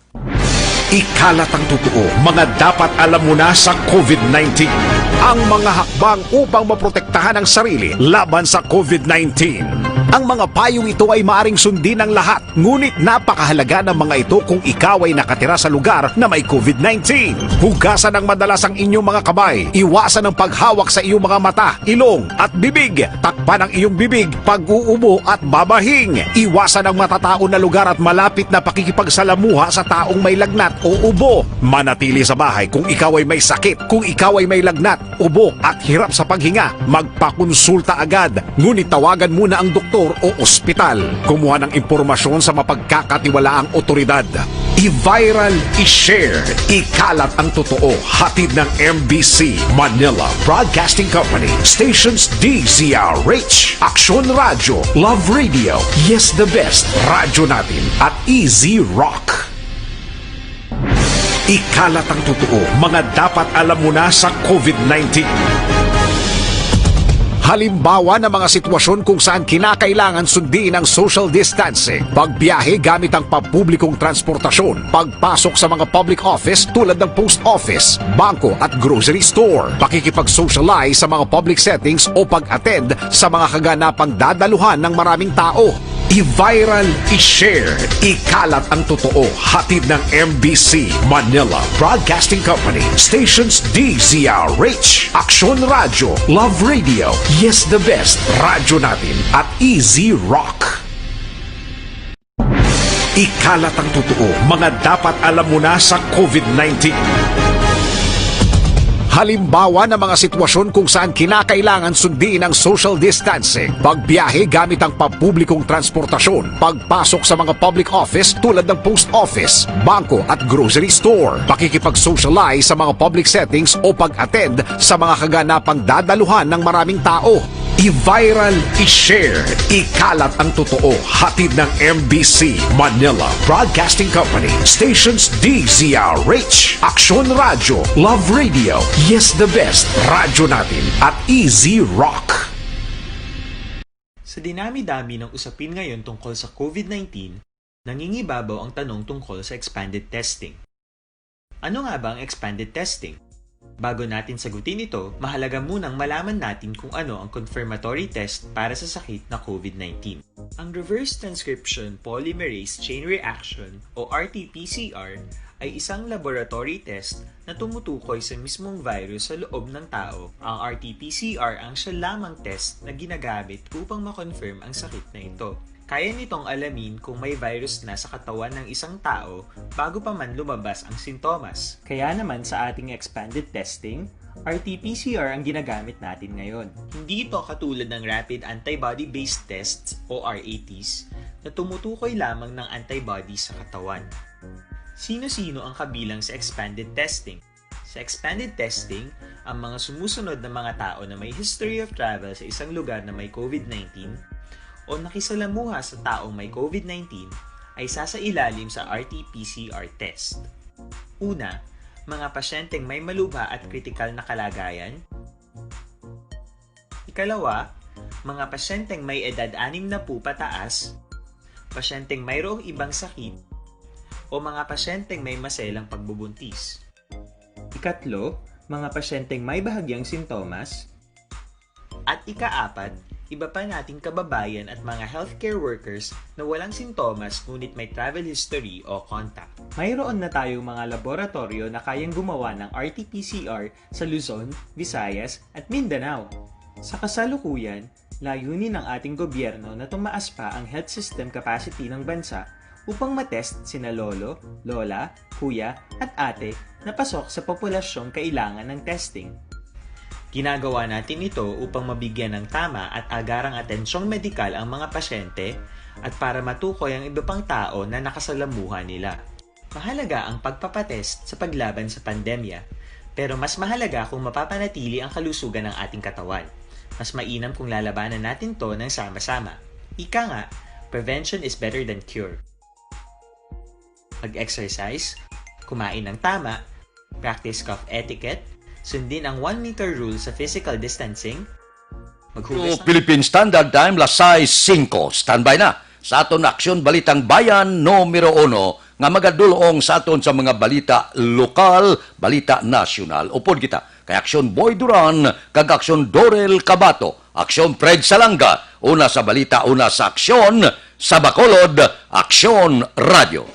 Ikalat ang totoo, mga dapat alam mo na sa covid nineteen. Ang mga hakbang upang maprotektahan ang sarili laban sa covid nineteen. Ang mga payong ito ay maaring sundin ng lahat, ngunit napakahalaga ng mga ito kung ikaw ay nakatira sa lugar na may covid nineteen. Hugasan ng madalas ang inyong mga kamay. Iwasan ang paghawak sa iyong mga mata, ilong, at bibig. Takpan ang iyong bibig pag-uubo at babahing. Iwasan ang matataon na lugar at malapit na pakikipagsalamuha sa taong may lagnat o ubo. Manatili sa bahay kung ikaw ay may sakit. Kung ikaw ay may lagnat, ubo, at hirap sa paghinga, magpakonsulta agad. Ngunit tawagan muna ang doktor o ospital. Kumuha ng impormasyon sa mapagkakatiwalaang otoridad. I-viral, i-share, ikalat ang totoo. Hatid ng M B C Manila Broadcasting Company. Stations D Z R H, Aksyon Radyo, Love Radio, Yes the Best, Radyo Natin, at Easy Rock. Ikalat ang totoo, mga dapat alam mo na sa covid nineteen. Halimbawa ng mga sitwasyon kung saan kinakailangan sundin ang social distancing, pagbiyahe gamit ang pampublikong transportasyon, pagpasok sa mga public office tulad ng post office, bangko at grocery store, pakikipag-socialize sa mga public settings o pag-attend sa mga kaganapang dadaluhan ng maraming tao. I-viral, i-share, ikalat ang totoo. Hatid ng M B C Manila Broadcasting Company. Stations D Z R H, Aksyon Radyo, Love Radio, Yes the Best, Radyo Natin, at Easy Rock. Ikalat ang totoo, mga dapat alam mo na sa COVID nineteen. Halimbawa ng mga sitwasyon kung saan kinakailangan sundin ang social distancing, pagbiyahe gamit ang pampublikong transportasyon, pagpasok sa mga public office tulad ng post office, bangko at grocery store, pakikipag-socialize sa mga public settings o pag-attend sa mga kaganapang dadaluhan ng maraming tao. I-viral, i-share, ikalat ang totoo. Hatid ng M B C Manila Broadcasting Company. Stations D Z R H, Aksyon Radyo, Love Radio, Yes the Best, Radyo Natin, at Easy Rock. Sa dinami-dami ng usapin ngayon tungkol sa COVID nineteen, nangingibabaw ang tanong tungkol sa expanded testing. Ano nga ba ang expanded testing? Bago natin sagutin ito, mahalaga munang malaman natin kung ano ang confirmatory test para sa sakit na COVID nineteen. Ang reverse transcription polymerase chain reaction o R T P C R ay isang laboratory test na tumutukoy sa mismong virus sa loob ng tao. Ang R T P C R ang siya lamang test na ginagamit upang ma-confirm ang sakit na ito. Kaya nitong alamin kung may virus na sa katawan ng isang tao bago pa man lumabas ang sintomas. Kaya naman sa ating expanded testing, R T P C R ang ginagamit natin ngayon. Hindi ito katulad ng rapid antibody-based tests o R A Ts na tumutukoy lamang ng antibody sa katawan. Sino-sino ang kabilang sa expanded testing? Sa expanded testing, ang mga sumusunod na mga tao na may history of travel sa isang lugar na may COVID nineteen o nakisalamuha sa taong may COVID nineteen ay sasailalim sa R T P C R test. Una, mga pasyenteng may malubha at kritikal na kalagayan. Ikalawa, mga pasyenteng may edad anim na po pataas, pasyenteng mayroong ibang sakit, o mga pasyenteng may maselang pagbubuntis. Ikatlo, mga pasyenteng may bahagyang sintomas. At ikaapat, iba pa nating kababayan at mga healthcare workers na walang sintomas ngunit may travel history o contact. Mayroon na tayong mga laboratoryo na kayang gumawa ng R T P C R sa Luzon, Visayas, at Mindanao. Sa kasalukuyan, layunin ng ating gobyerno na tumaas pa ang health system capacity ng bansa upang matest sina lolo, lola, kuya, at ate na pasok sa populasyong kailangan ng testing. Ginagawa natin ito upang mabigyan ng tama at agarang atensyong medikal ang mga pasyente at para matukoy ang iba pang tao na nakasalamuha nila. Mahalaga ang pagpapatest sa paglaban sa pandemya, pero mas mahalaga kung mapapanatili ang kalusugan ng ating katawan. Mas mainam kung lalabanan natin 'to ng sama-sama. Ika nga, prevention is better than cure. Mag-exercise, kumain ng tama, practice cough etiquette, sundin ang one meter rule sa physical distancing, maghugas ng Philippine Standard Time, las sais singko. Standby na sa aton Aksyon Balitang Bayan numero uno nga magadulong sa aton sa mga balita lokal, balita nasyonal. Upod kita kay Aksyon Boy Duran kag Aksyon Dorel Cabato, Aksyon Fred Salanga, una sa balita, una sa aksyon, sa Bacolod, Aksyon Radyo.